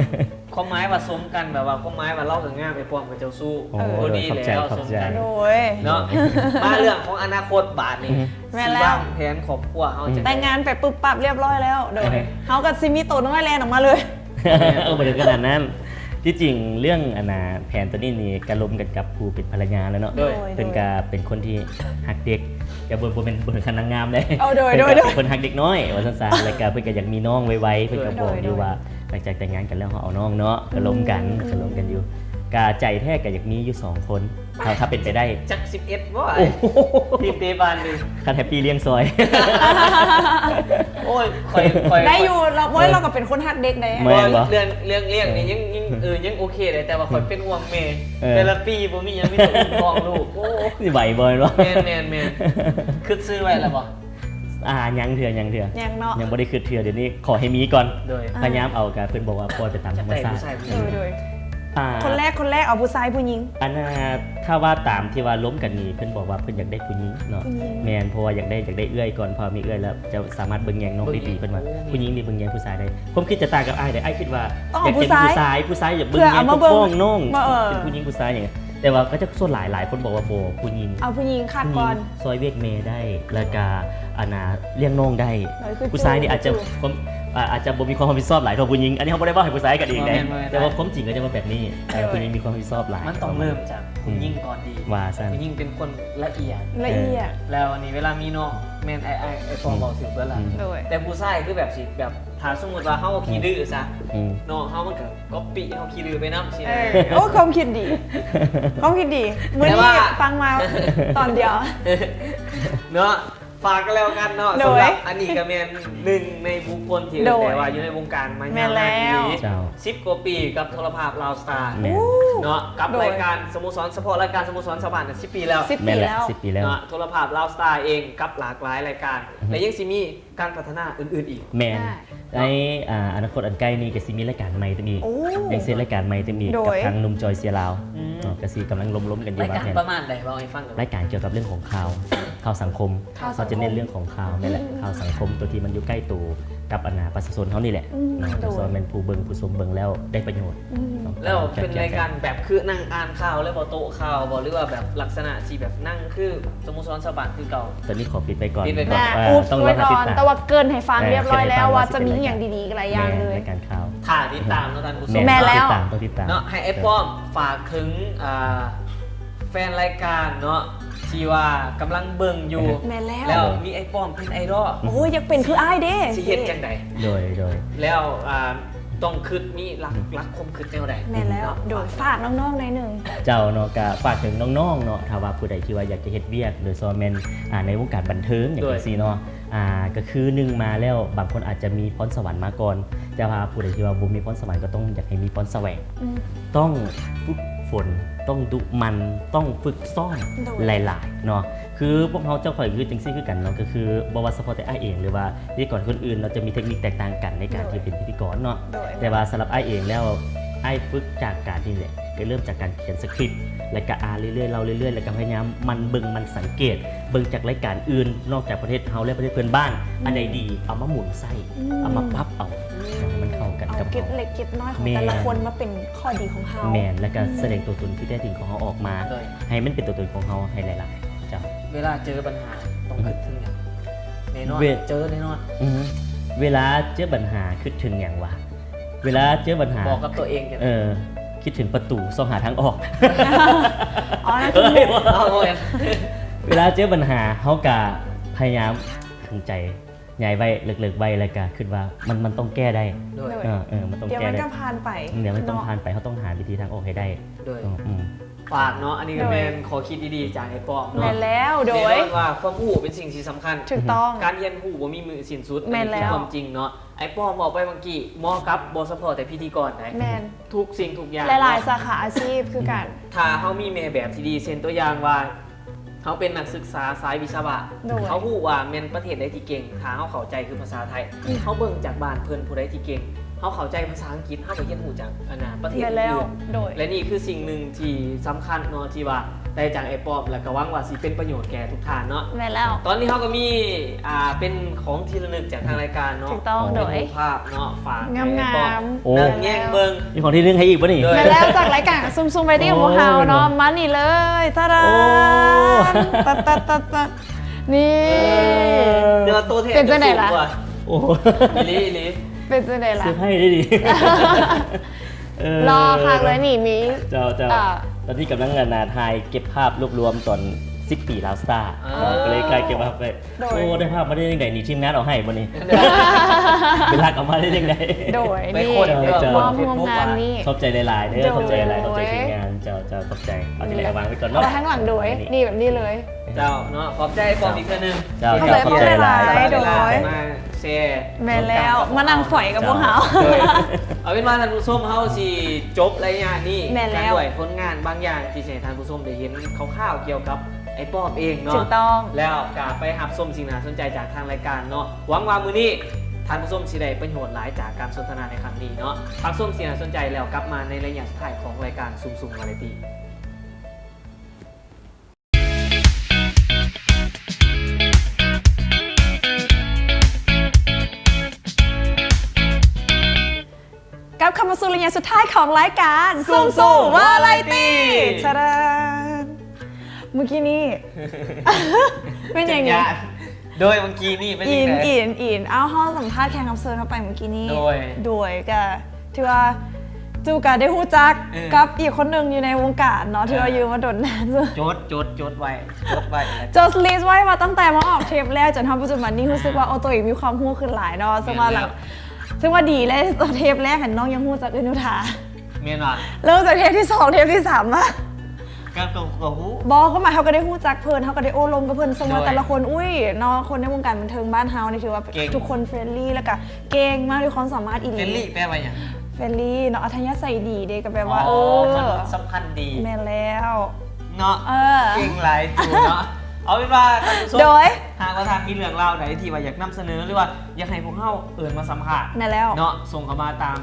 ຄວາມໝາຍວ່າສົມກັນ ແບບວ່າຄວາມໝາຍວ່າລາວກໍງາມ ໄອ້ປ້ອມກໍເຈົ້າຊູ້ ໂອ້ ພໍດີແລ້ວ ສົມກັນ ໂດຍ ເນາະ ມາເລື່ອງຂອງອະນາຄົດບາດນີ້ ອືມ ແມ່ນແລ້ວ ຊິວາງແຜນຄອບຄົວເຮົາ ອືມ ຈັ່ງໃດ ແຕ່ງງານໄປປຶບປັບຮຽບຮ້ອຍແລ້ວ ໂດຍ ເຮົາກໍຊິມີໂຕນ້ອຍແລ່ນອອກມາເລີຍ ເອີ ບໍ່ເຖິງຂະໜາດນັ້ນ ທີ່ຈິງເລື່ອງ ອັນນ່າ ແຜນໂຕນີ້ນີ້ກະລົມກັນກັບຜູ້ເປັນພັນລະຍາແລ້ວເນາະ ໂດຍ ເພິ່ນກະເປັນຄົນທີ່ຮັກເດັກ ກະບໍ່ ບໍ່ແມ່ນ ບໍ່ເຖິງຂັ້ນນາງງາມເດ້ ເອີ ໂດຍ ໂດຍ ເພິ່ນກະເປັນຄົນຮັກເດັກນ້ອຍວ່າຊັ້ນຊະ ແລ້ວກະເພິ່ນກະຢາກມີນ້ອງໄວໆ ເພິ່ນກະບອກຢູ່ວ່າ ໂດຍ ໂດຍ ຫຼັງຈາກແຕ່ງງານກັນແລ້ວເຮົາເອົານ້ອງເນາະ ກະລົມກັນ ອືມ ກະລົມກັນຢູ່ ກະໃຈແທ້ກະຢາກມີຢູ່ສອງຄົນ ຖ້າ ຖ້າເປັນໄປໄດ້ ຈັກສິບເອັດບໍ່ ໂອ້ໂຫ ທີມເຕະບານນີ້ ຄັນແຮັບປີ້ລ້ຽງຊ່ອຍ ໂອ້ຍ ຂ້ອຍ ຂ້ອຍ ໄດ້ຢູ່ ລາວ ໂອ້ຍ ລາວກໍເປັນຄົນຮັກເດັກເດ້ ແມ່ນບໍ່ ເລື່ອງ ເລື່ອງລ້ຽງນີ້ຍັງ ຍັງ ເອີ ຍັງໂອເຄເດ້ ແຕ່ວ່າຂ້ອຍເປັນຫ່ວງແມ່ ເອີ ແຕ່ລະປີບໍ່ມີຫຍັງ ມີແຕ່ອຸ້ມທ້ອງລູກ ໂອ້ ຊິໄຫວບໍ່ ແມ່ນບໍ່ ແມ່ນໆໆ ຄຶດຊື່ໄວ້ແລ້ວບໍ່? ອ່າ ຍັງເທື່ອ ຍັງເທື່ອ ຍັງເນາະ ຍັງບໍ່ໄດ້ຄຶດເທື່ອ ດຽວນີ້ຂໍໃຫ້ມີກ່ອນ ໂດຍ ພະຍາຍາມເອົາ ກະເພິ່ນບອກວ່າປ່ອຍໄປຕາມທຳມະຊາດ ໂດຍ ໂດຍ ອ່າ ຄົນແລກ ຄົນແລກເອົາຜູ້ຊາຍຜູ້ຍິງ ອັນນ່າ ຖ້າວ່າຕາມທີ່ວ່າລົມກັນນີ້ ເພິ່ນບອກວ່າເພິ່ນຢາກໄດ້ຜູ້ຍິງເນາະ ຜູ້ຍິງ ແມ່ນ ເພາະວ່າຢາກໄດ້ ຢາກໄດ້ເອື້ອຍກ່ອນ ເພາະວ່າມີເອື້ອຍແລ້ວຈະສາມາດເບິ່ງແຍງນ້ອງໄດ້ດີ ເພິ່ນວ່າ ຜູ້ຍິງນີ້ເບິ່ງແຍງຜູ້ຊາຍໄດ້ ຄວາມຄິດຈະຕ່າງກັບອ້າຍເດ້ ອ້າຍຄິດວ່າຢາກເປັນຜູ້ຊາຍ ຜູ້ຊາຍຢາກເບິ່ງແຍງ ປົກປ້ອງນ້ອງ ເອີ ເປັນຜູ້ຍິງຜູ້ຊາຍຫຍັງ ແຕ່ວ່າເຂົາເຈົ້າສ່ວນຫຼາຍ ຫຼາຍຄົນບອກວ່າບໍ່ ຜູ້ຍິງ ເອົາຜູ້ຍິງຄັກກ່ອນ ຜູ້ຍິງຊ່ອຍວຽກແມ່ໄດ້ ແລ້ວກະ ອັນນ່າ ລ້ຽງນ້ອງໄດ້ ເອີ ຄື ຜູ້ຊາຍນີ້ອາດຈະ ຄວາມ ອ່າ ອາດຈະບໍ່ມີຄວາມຮັບຜິດຊອບຫຼາຍເທົ່າຜູ້ຍິງ ອັນນີ້ເຮົາບໍ່ໄດ້ເວົ້າໃຫ້ຜູ້ຊາຍກັນເອງເດ້ ບໍ່ແມ່ນ ບໍ່ແມ່ນ ແຕ່ວ່າຄວາມຈິງເຂົາເຈົ້າວ່າແບບນີ້ ເອີ ເອີ ຜູ້ຍິງມີຄວາມຮັບຜິດຊອບຫຼາຍ ມັນຕ້ອງເລີ່ມຈາກຜູ້ຍິງກ່ອນດີ ອືມ ວ່າຊັ້ນ ຜູ້ຍິງເປັນຄົນລະອຽດ ລະອຽດ ເອີ ແລ້ວນີ້ເວລາມີນ້ອງ ແມ່ນ ອ້າຍ ອ້າຍ ອ້າຍປອມ ອືມ ເວົ້າຖືກເບິດລະ ອືມ ໂດຍ ແຕ່ຜູ້ຊາຍຄືແບບຊິແບບ ຖ້າສົມມຸດວ່າເຮົາຂີ້ດື້ຊະ ອືມ ເນາະ ເຮົາມັນກະກັອບປີ້ເຮົາຂີ້ດື້ໄປນຳຊີ້ນະ ເອີ ໂອ້ ຄວາມຄິດດີ ຄວາມຄິດດີ ມື້ນີ້ ແຕ່ວ່າ ຟັງມາຕອນດຽວ ເນາະ ຝາກກັນແລ້ວກັນເນາະ ໂດຍ ສຳລັບອັນນີ້ກໍແມ່ນໜຶ່ງໃນບຸກຄົນທີ່ ໂດຍ ເອີ້ນໄດ້ວ່າຢູ່ໃນວົງການມາຍາວນານອີ່ຫຼີ ເຈົ້າ ສິບກວ່າປີກັບໂທລະພາບລາວສະຕາ ແມ່ນ ເນາະ ກັບ ໂດຍ ລາຍການສະໂມສອນ ສະເພາະລາຍການສະໂມສອນຊາວບ້ານ ສິບປີແລ້ວ ສິບປີແລ້ວ ແມ່ນແຫຼະ ສິບປີແລ້ວ ເນາະ ໂທລະພາບລາວສະຕາເອງກັບຫຼາກຫຼາຍລາຍການ ອືຮຶ ແລະ ຍັງຊິມີ ການພັດທະນາອື່ນໆອີກ ແມ່ນ ໃນ ອ່າ ອະນາຄົດອັນໃກ້ນີ້ກໍຊິມີລາຍການໃໝ່ຕື່ມອີກ ໂອ້ ຢ່າງເຊັ່ນລາຍການໃໝ່ຕື່ມອີກ ໂດຍ ກັບທາງໜຸ່ມຈອຍ ເສຍລາວ ອືມ ເນາະ ກໍຊິກຳລັງລົມໆກັນຢູ່ ວາງແຜນ ລາຍການປະມານໃດ ເວົ້າໃຫ້ຟັງ ລາຍການກ່ຽວກັບເລື່ອງຂອງຂ່າວ ຂ່າວສັງຄົມ ເຮົາຈະເນັ້ນເລື່ອງຂອງຂ່າວ ແມ່ນແຫຼະ ອືມ ຂ່າວສັງຄົມ ຕົວທີ່ມັນຢູ່ໃກ້ໂຕກັບອັນນ່າປະຊາຊົນເຮົານີ້ແຫຼະ ອືມ ເນາະ ໂດຍ ສ່ວນແມ່ນຜູ້ເບິ່ງຜູ້ຊົມເບິ່ງແລ້ວໄດ້ປະໂຫຍດ ອືມ ເນາະ ແລ້ວເປັນລາຍການແບບຄືນັ່ງອ່ານຂ່າວເລີຍບໍ່ ໂຕະຂ່າວບໍ່ ຫຼືວ່າແບບລັກສະນະທີ່ແບບນັ່ງຄື ສະໂມສອນຊາວບ້ານຄືເກົ່າ ຕອນນີ້ຂໍປິດໄວ້ກ່ອນ ປິດໄວ້ກ່ອນ ເອີ ຕ້ອງລໍຕິດຕາມ ແຕ່ວ່າເກີ່ນໃຫ້ຟັງ ເອີ ຮຽບຮ້ອຍແລ້ວວ່າຈະມີຫຍັງດີໆ ຫຼາຍຢ່າງເລີຍ ແມ່ນ ລາຍການຂ່າວ ຖ້າຕິດຕາມເນາະທ່ານຜູ້ຊົມ ແມ່ນ ແມ່ນແລ້ວ ຕ້ອງຕິດຕາມ ເນາະ ໃຫ້ອ້າຍປ້ອມຝາກເຖິງ ອ່າ ແຟນລາຍການເນາະ ທີ່ວ່າກຳລັງເບິ່ງຢູ່ ແມ່ນແລ້ວ ແລ້ວມີອ້າຍປ້ອມເປັນໄອດອລ ໂອ້ຍ ຢາກເປັນຄືອ້າຍເດ້ ຊິເຮັດຈັ່ງໃດ ໂດຍ ໂດຍ ແລ້ວ ອ່າ ຕ້ອງຄິດ ມີຫຼັກ ຫຼັກຄວາມຄິດແນວໃດ ແມ່ນແລ້ວ ເນາະ ໂດຍ ຝາກນ້ອງໆ ໜ້ອຍໜຶ່ງ ເຈົ້າເນາະ ກະຝາກເຖິງນ້ອງໆ ເນາະ ຖ້າວ່າຜູ້ໃດທີ່ວ່າຢາກຈະເຮັດວຽກ ໂດຍສະເພາະແມ່ນ ອ່າ ໃນວົງການບັນເທີງ ຢ່າງ ໂດຍ ຈັ່ງຊີ້ເນາະ ອ່າ ກະຄືໜຶ່ງມາແລ້ວ ບາງຄົນອາດຈະມີພອນສະຫວັນມາກ່ອນ ແຕ່ວ່າຜູ້ໃດທີ່ວ່າບໍ່ມີພອນສະຫວັນ ກໍຕ້ອງຢາກໃຫ້ມີພອນສະແຫວງ ອືມ ຕ້ອງຝຶກຝົນ ຕ້ອງດຸໝັ່ນ ຕ້ອງຝຶກຊ້ອມ ໂດຍ ຫຼາຍໆ ເນາະ ຄືພວກເຮົາເຈົ້າຂ້ອຍຄືຈັ່ງຊີ້ຄືກັນເນາະ ກໍຄືບໍ່ວ່າສະເພາະແຕ່ອ້າຍເອງ ຫຼືວ່າພິທີກອນຄົນອື່ນເນາະ ຈະມີເທັກນິກແຕກຕ່າງກັນໃນການ ໂດຍ ທີ່ເປັນພິທີກອນເນາະ ໂດຍ ແຕ່ວ່າສຳລັບອ້າຍເອງແລ້ວ ອ້າຍຝຶກຈາກການນີ້ແຫຼະ ກໍເລີ່ມຈາກການຂຽນສະຄຣິບ ແລ້ວກໍອ່ານເລື້ອຍໆ ເລົ່າເລື້ອຍໆ ແລ້ວກໍພະຍາຍາມໝັ່ນເບິ່ງ ໝັ່ນສັງເກດ ເບິ່ງຈາກລາຍການອື່ນນອກຈາກປະເທດເຮົາ ແລະ ປະເທດເພື່ອນບ້ານ ອືມ ອັນໃດດີ ເອົາມາໝູນໃຊ້ ອືມ ເອົາມາປັບເອົາ ອືມ ໃຫ້ມັນເຂົ້າກັນກັບເຮົາ ເອົາເກັດເລັກເກັດນ້ອຍຂອງແຕ່ລະຄົນມາເປັນຂໍ້ດີຂອງເຮົາ ແມ່ນ ແລ້ວກໍສະແດງຕົວຕົນທີ່ແທ້ຈິງຂອງເຮົາອອກມາ ໂດຍ ໃຫ້ມັນເປັນຕົວຕົນຂອງເຮົາໃຫ້ຫຼາຍໆ ເຈົ້າ ເວລາເຈີບັນຫາຕ້ອງຄິດເຖິງຫຍັງ? ແນ່ນອນ ເວ ເຈີແນ່ນອນ ອື ເວລາເຈີບັນຫາຄິດເຖິງຫຍັງຫວາ? ເວລາເຈີບັນຫາ ບອກກັບຕົວເອງ ເອີ ຄິດເຖິງປະຕູ ຊອກຫາທາງອອກ ອໍ ນັ້ນຄື ເອີຍ ເວລາເຈີບັນຫາ ເຮົາກະພະຍາຍາມຂັງໃຈ ຍາຍໄວ້ ເລິກໆ ໄວ້ ແລ້ວກະຄິດວ່າມັນ ມັນຕ້ອງແກ້ໄດ້ ໂດຍ ເອີ ເອີ ມັນຕ້ອງແກ້ໄດ້ ດຽວມັນກໍຜ່ານໄປ ອື ດຽວມັນຕ້ອງ ເນາະ ຜ່ານໄປ ເຮົາຕ້ອງຫາວິທີທາງອອກໃຫ້ໄດ້ ໂດຍ ອືມ ອືມ ຝາກເນາະ ອັນນີ້ກໍແມ່ນ ໂດຍ ຂໍ້ຄິດດີໆ ຈາກອ້າຍປ້ອມເນາະ ແມ່ນແລ້ວ ໂດຍ ແນ່ນອນວ່າຄວາມຮູ້ເປັນສິ່ງທີ່ສຳຄັນ ຖືກຕ້ອງ ການຮຽນຮູ້ບໍ່ມີມື້ສິ້ນສຸດ ແມ່ນແລ້ວ ອັນນີ້ຄືຄວາມຈິງເນາະ ອ້າຍປ້ອມເວົ້າໄປເມື່ອກີ້ ເໝາະກັບບໍ່ສະເພາະແຕ່ພິທີກອນໃດ ແມ່ນ ທຸກສິ່ງທຸກຢ່າງ ຫຼາຍໆ ເນາະ ສາຂາອາຊີບຄືກັນ ຖ້າເຮົາມີແມ່ແບບທີ່ດີ ເຊັ່ນຕົວຢ່າງວ່າ ເຮົາເປັນນັກສຶກສາສາຍວິສະວະ ໂດຍ ເຮົາຮູ້ວ່າແມ່ນປະເທດໃດທີ່ເກັ່ງ ຖ້າເຮົາເຂົ້າໃຈຄືພາສາໄທ ອືມ ເຮົາເບິ່ງຈາກບ້ານເພິ່ນຜູ້ໃດທີ່ເກັ່ງ ເຮົາເຂົ້າໃຈພາສາອັງກິດ ເຮົາກໍຮຽນຮູ້ຈາກ ອັນນ່າ ປະເທດ ແມ່ນແລ້ວ ອື່ນໆ ໂດຍ ແລະ ນີ້ຄືສິ່ງໜຶ່ງທີ່ສຳຄັນເນາະ ທີ່ວ່າໄດ້ຈາກອ້າຍປ້ອມ ແລ້ວກໍຫວັງວ່າຊິເປັນປະໂຫຍດແກ່ທຸກທ່ານເນາະ ແມ່ນແລ້ວ ຕອນນີ້ເຮົາກໍມີ ອ່າ ເປັນຂອງທີ່ລະນຶກຈາກທາງລາຍການເນາະ ຖືກຕ້ອງ ເປັນ ໂດຍ ຮູບພາບເນາະ ຝາກ ງາມໆ ໃຫ້ອ້າຍປ້ອມ ໂອ້ ນັ່ງແຍງເບິ່ງ ມີຂອງທີ່ລະນຶກໃຫ້ອີກບໍ່ນີ້? ໂດຍ ແມ່ນແລ້ວ ຈາກລາຍການຊຸມຊຸມວາໄຣຕີ້ຂອງພວກເຮົາເນາະ ໂອ້ ມານີ້ເລີຍ ຕາດາ ໂອ້ ຕັດໆໆໆ ນີ້ ເອີ ແຕ່ວ່າໂຕແທ້ ເປັນຈັ່ງໃດລະ? ໂອ້ ອີ່ຫຼີ ອີ່ຫຼີ ເປັນຈັ່ງໃດລະ? ເຊີໄພໄດ້ດີ ເອີ ຫຼໍ່ຄັກເລີຍນີ້ ມີ ເຈົ້າ ເຈົ້າ ອ່າ ຕອນນີ້ກຳລັງ ອັນນ່າ ຖ່າຍເກັບພາບລວບລວມຕອນສິບປີລາວສະຕາ ອ່າ ເນາະ ກໍເລີຍຖ່າຍເກັບພາບໄວ້ ໂດຍ ໂອ້ ໄດ້ພາບມາໄດ້ຈັ່ງໃດນີ້? ທີມງານເອົາໃຫ້ບໍ່ນີ້? ໄປລັກເອົາມາໄດ້ຈັ່ງໃດ? ໂດຍ ໄປຄົ້ນ ນີ້ ເຈົ້າ ມອບຮ່ວມງານນີ້ ຂອບໃຈຫຼາຍໆເດີ ໂດຍ ຂອບໃຈຫຼາຍໆ ຂອບໃຈທີມງານ ເຈົ້າ ເຈົ້າ ຂອບໃຈ ເອົາຈັ່ງໃດວາງໄວ້ກ່ອນເນາະ ເອົາໄວ້ທາງຫຼັງໂດຍ ນີ້ ນີ້ແບບນີ້ເລີຍ ເຈົ້າເນາະ ຂອບໃຈປ້ອມອີກເທື່ອໜຶ່ງ ເຈົ້າ ຂອບໃຈ ຂອບໃຈຫຼາຍໆ ໂດຍ ມາແຊ ແມ່ນແລ້ວ ມານັ່ງຝອຍກັບພວກເຮົາ ໂດຍ ເອົາເປັນວ່າທ່ານຜູ້ຊົມ ເຮົາຊິຈົບໄລຍະນີ້ ແມ່ນແລ້ວ ກັນດ້ວຍຜົນງານບາງຢ່າງທີ່ຊິໃຫ້ທ່ານຜູ້ຊົມໄດ້ເຫັນຄ່າວໆກ່ຽວກັບ ໄອ້ປ້ອມເອງເນາະ ຖືກຕ້ອງ ແລ້ວກະໄປຮັບຊົມສິ່ງໜ້າສົນໃຈຈາກທາງລາຍການເນາະ ຫວັງວ່າມື້ນີ້ທ່ານຜູ້ຊົມຊິໄດ້ປະໂຫຍດຫຼາຍຈາກການສົນທະນາໃນຄັ້ງນີ້ເນາະ ພັກຊົມສິ່ງໜ້າສົນໃຈແລ້ວກັບມາໃນໄລຍະສຸດທ້າຍຂອງລາຍການຊຸມຊຸມວາໄຣຕີ ກັບເຂົ້າມາສູ່ໄລຍະສຸດທ້າຍຂອງລາຍການ ຊຸມຊຸມວາໄຣຕີ ຊະດາ ມື້ກີ້ນີ້ ເປັນຫຍັງນີ້? ໂດຍມື້ກີ້ນີ້ເປັນຈັ່ງໃດ? ອິນ ອິນ ອິນ ເອົາ ເຮົາສຳພາດແຂກຮັບເຊີນເຮົາໄປມື້ກີ້ນີ້ ໂດຍ ໂດຍກະຖືວ່າ ຈູກະໄດ້ຮູ້ຈັກ ເອີ ກັບອີກຄົນໜຶ່ງຢູ່ໃນວົງການເນາະ ເອີ ທີ່ວ່າຢູ່ມາດົນນານ ຈົດ ຈົດ ຈົດໄວ້ ຈົດໄວ້ ຈົດ list ໄວ້ວ່າຕັ້ງແຕ່ມາອອກເທບແລກຈົນຮອດປັດຈຸບັນນີ້ ຮູ້ສຶກວ່າ ອ່າ ໂອ້ ໂຕເອງມີຄວາມຮູ້ຂຶ້ນຫຼາຍເນາະ ເຊິ່ງວ່າ ແມ່ນແລ້ວ ເຊິ່ງວ່າດີແລ້ວ ເທບແລກຫັ້ນນ້ອງຍັງຮູ້ຈັກເອື້ອຍນຸທາ ແມ່ນຫວາ? ເລີ່ມຈາກເທບທີສອງ ເທບທີສາມມາ ກໍ ກໍ ກໍຮູ້ ບໍ່ ຄວາມໝາຍເຮົາກໍໄດ້ຮູ້ຈັກເພິ່ນ ເຮົາກໍໄດ້ໂອ້ລົມກັບເພິ່ນ ເຊິ່ງວ່າ ໂດຍ ແຕ່ລະຄົນ ອຸ້ຍເນາະ ຄົນໃນວົງການບັນເທີງບ້ານເຮົານີ້ຖືວ່າ ເກັ່ງ ທຸກຄົນເຟຣນລີ ແລ້ວກໍເກັ່ງມາດ້ວຍຄວາມສາມາດອີ່ຫຼີ. ເຟຣນລີແປວ່າຫຍັງ? ເຟຣນລີເນາະ ອັດທະຍາໄສດີເດ້ ກໍແປວ່າ ອໍ ເອີ ມະນຸດສຳພັນດີ. ແມ່ນແລ້ວເນາະ ເອີ ເກັ່ງຫຼາຍໂຕເນາະ. ເອົາເປັນວ່າທ່ານຜູ້ຊົມ ໂດຍ ຫາກວ່າທ່ານມີເລື່ອງລາວໃດທີ່ວ່າຢາກນຳສະເໜີ ຫຼືວ່າຢາກໃຫ້ພວກເຮົາເອີ້ນມາສຳພາດ ແມ່ນແລ້ວ ເນາະ ສົ່ງເຂົ້າມາຕາມ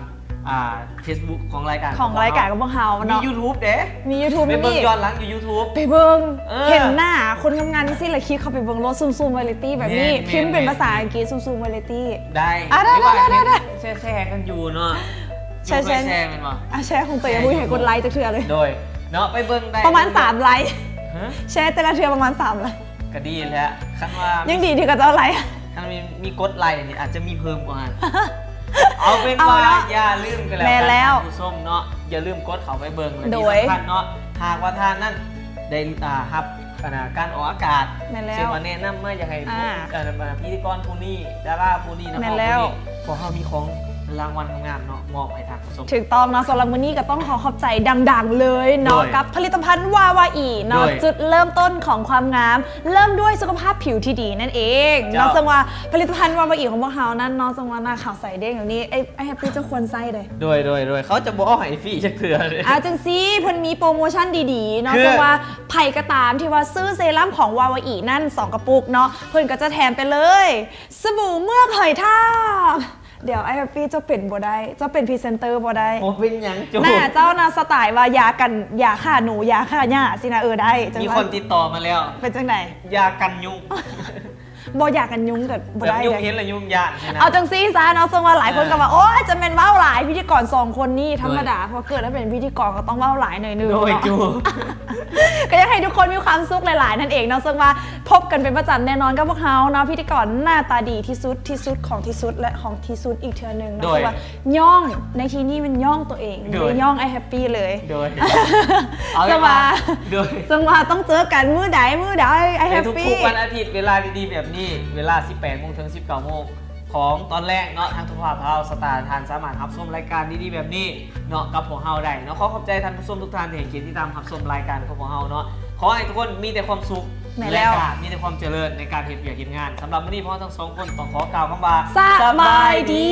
ອ່າ ເຟສບຸກຂອງລາຍການ ຂອງລາຍການຂອງພວກເຮົາເນາະ. ມີຢູທູບເດ້ ມີຢູທູບ ໄປເບິ່ງ ມີ ຍ້ອນຫຼັງຢູ່ຢູທູບ ໄປເບິ່ງ ເອີ ເຫັນໜ້າຄົນງາມໆຈັ່ງຊີ້ລະ ຄລິກເຂົ້າໄປເບິ່ງໂລດ ຊຸ່ມໆວາຣຽຕີ້ແບບນີ້ ແມ່ນໆໆ ພິມເປັນພາສາອັງກິດ ຊຸ່ມໆວາຣຽຕີ້ ໄດ້ ອ່າ ໄດ້ ຫຼືວ່າ ໄດ້ ເຫັນ ແຊໆກັນຢູ່ເນາະ ແຊ ຢູ່ ເຄີຍແຊແມ່ນບໍ່? ອ່າ ແຊຂອງໂຕ ແຊ ບໍ່ມີໃຜກົດໄລຄ໌ຈັກເທື່ອເລີຍ ໂດຍ ເນາະ ໄປເບິ່ງໄດ້ ປະມານສາມໄລຄ໌ ຮະ ແຊແຕ່ລະເທື່ອປະມານສາມໄລຄ໌ ກໍດີແລ້ວ ຄັນວ່າ ຍັງດີທີ່ເຂົາເຈົ້າໄລຄ໌ ຖ້າມີ ມີກົດໄລຄ໌ນີ້ ອາດຈະມີເພີ່ມກວ່າຫັ້ນ. ເອົາເປັນວ່າ ເອົາເນາະ ຢ່າລືມກັນແລ້ວກັນ ແມ່ນແລ້ວ ທ່ານຜູ້ຊົມເນາະ ຢ່າລືມກົດເຂົ້າໄປເບິ່ງ ແລະ ທີ່ສຳຄັນເນາະ ຫາກວ່າທ່ານນັ້ນໄດ້ ອ່າ ຮັບ ອັນນ່າ ການອອກອາກາດ ແມ່ນແລ້ວ ເຊັ່ນວ່າແນະນຳມາ ຢາກໃຫ້ ອ່າ ພວກ ເອີ ພິທີກອນຜູ້ນີ້ ດາລາຜູ້ນີ້ ນັກຮ້ອງຜູ້ນີ້ ແມ່ນແລ້ວ ພວກເຮົາມີຂອງລາງວັນງາມໆເນາະ ມອບໃຫ້ທ່ານ ຖືກຕ້ອງເນາະ ສຳລັບມື້ນີ້ກໍຕ້ອງຂໍຂອບໃຈດັງໆເລີຍເນາະ ໂດຍ ກັບຜະລິດຕະພັນວາວາອີເນາະ ໂດຍ ຈຸດເລີ່ມຕົ້ນຂອງຄວາມງາມ ເລີ່ມດ້ວຍສຸຂະພາບຜິວທີ່ດີນັ້ນເອງ ເຈົ້າ ເນາະ ເຊິ່ງວ່າຜະລິດຕະພັນວາວາອີຂອງພວກເຮົານັ້ນເນາະ ເຊິ່ງວ່າໜ້າຂາວໃສເດ້ງແບບນີ້ ອ້າຍ ອ້າຍແຮັບປີ້ເຈົ້າຄວນໃຊ້ເດ້. ໂດຍ ໂດຍ ໂດຍ ເຂົາຈະບໍ່ເອົາໃຫ້ຟຣີຈັກເທື່ອເດ້. ເອົາຈັ່ງຊີ້ ເພິ່ນມີໂປຣໂມຊັນດີໆເນາະ ຄື ເຊິ່ງວ່າໃຜກໍຕາມທີ່ວ່າຊື້ເຊຣັມຂອງວາວາອີນັ້ນສອງກະປຸກເນາະ ເພິ່ນກໍຈະແຖມໄປເລີຍ ສະບູເມືອກຫອຍທາກ. ດຽວອ້າຍແຮັບປີ້ ເຈົ້າເປັນບໍ່ໄດ້ ເຈົ້າເປັນພຣີເຊັນເຕີບໍ່ໄດ້. ບໍ່ເປັນຫຍັງໂຈ ໜ້າເຈົ້ານະສະໄຕວ່າຢາກັນ ຢາຂ້າໜູ ຢາຂ້າຫຍ້າຊີ້ນະ. ເອີ ໄດ້ ມີຄົນຕິດຕໍ່ມາແລ້ວ ເປັນຈັ່ງໃດ? ຢາກັນຍຸງ ບໍ່ຢາກັນຍຸງກໍບໍ່ໄດ້ ແບບຍຸງເຫັນແລ້ວຍຸງຢ້ານຊີ້ນະ. ເອົາຈັ່ງຊີ້ຊະເນາະ ເຊິ່ງວ່າຫຼາຍຄົນກໍວ່າ ອ່າ ໂອ້ຍ ຈະແມ່ນເວົ້າຫຼາຍ ພິທີກອນສອງຄົນນີ້ ໂດຍ ທຳມະດາ ເພາະເກີດມາເປັນພິທີກອນກໍຕ້ອງເວົ້າຫຼາຍໜ້ອຍໜຶ່ງ ໂດຍ ເນາະ ຈູ ກໍຢາກໃຫ້ທຸກຄົນມີຄວາມສຸກຫຼາຍໆນັ້ນເອງເນາະ ເຊິ່ງວ່າ ພົບກັນເປັນປະຈຳແນ່ນອນກັບພວກເຮົາເນາະ ພິທີກອນໜ້າຕາດີທີ່ສຸດ ທີ່ສຸດຂອງທີ່ສຸດ ແລະ ຂອງທີ່ສຸດອີກເທື່ອໜຶ່ງເນາະ ໂດຍ ເຊິ່ງວ່າຍ້ອງໃນທີ່ນີ້ແມ່ນຍ້ອງຕົວເອງ ໂດຍ ບໍ່ໄດ້ຍ້ອງອ້າຍແຮັບປີ້ເລີຍ ໂດຍ ເອົາ ເຊິ່ງວ່າ ໂດຍ ເຊິ່ງວ່າຕ້ອງເຈີກັນມື້ໃດ ມື້ໃດ ອ້າຍແຮັບປີ້ ໃນທຸກໆວັນອາທິດ ເວລາດີໆແບບນີ້ ເວລາສິບແປດໂມງເຖິງສິບເກົ້າໂມງ ຂອງຕອນແລງເນາະ ທາງໂທລະພາບລາວສະຕາ ທ່ານສາມາດຮັບຊົມລາຍການດີໆແບບນີ້ເນາະ ກັບພວກເຮົາໄດ້ເນາະ. ຂໍຂອບໃຈທ່ານຜູ້ຊົມທຸກທ່ານທີ່ໃຫ້ກຽດຕິດຕາມຮັບຊົມລາຍການຂອງພວກເຮົາເນາະ. ຂໍໃຫ້ທຸກຄົນມີແຕ່ຄວາມສຸກ ແມ່ນແລ້ວ ແລະ ກໍມີແຕ່ຄວາມຈະເລີນໃນການເຮັດວຽກເຮັດງານ. ສຳລັບມື້ນີ້ພວກເຮົາທັງສອງຄົນຕ້ອງຂໍກ່າວຄຳວ່າ ສະບາຍດີ ສະບາຍດີ.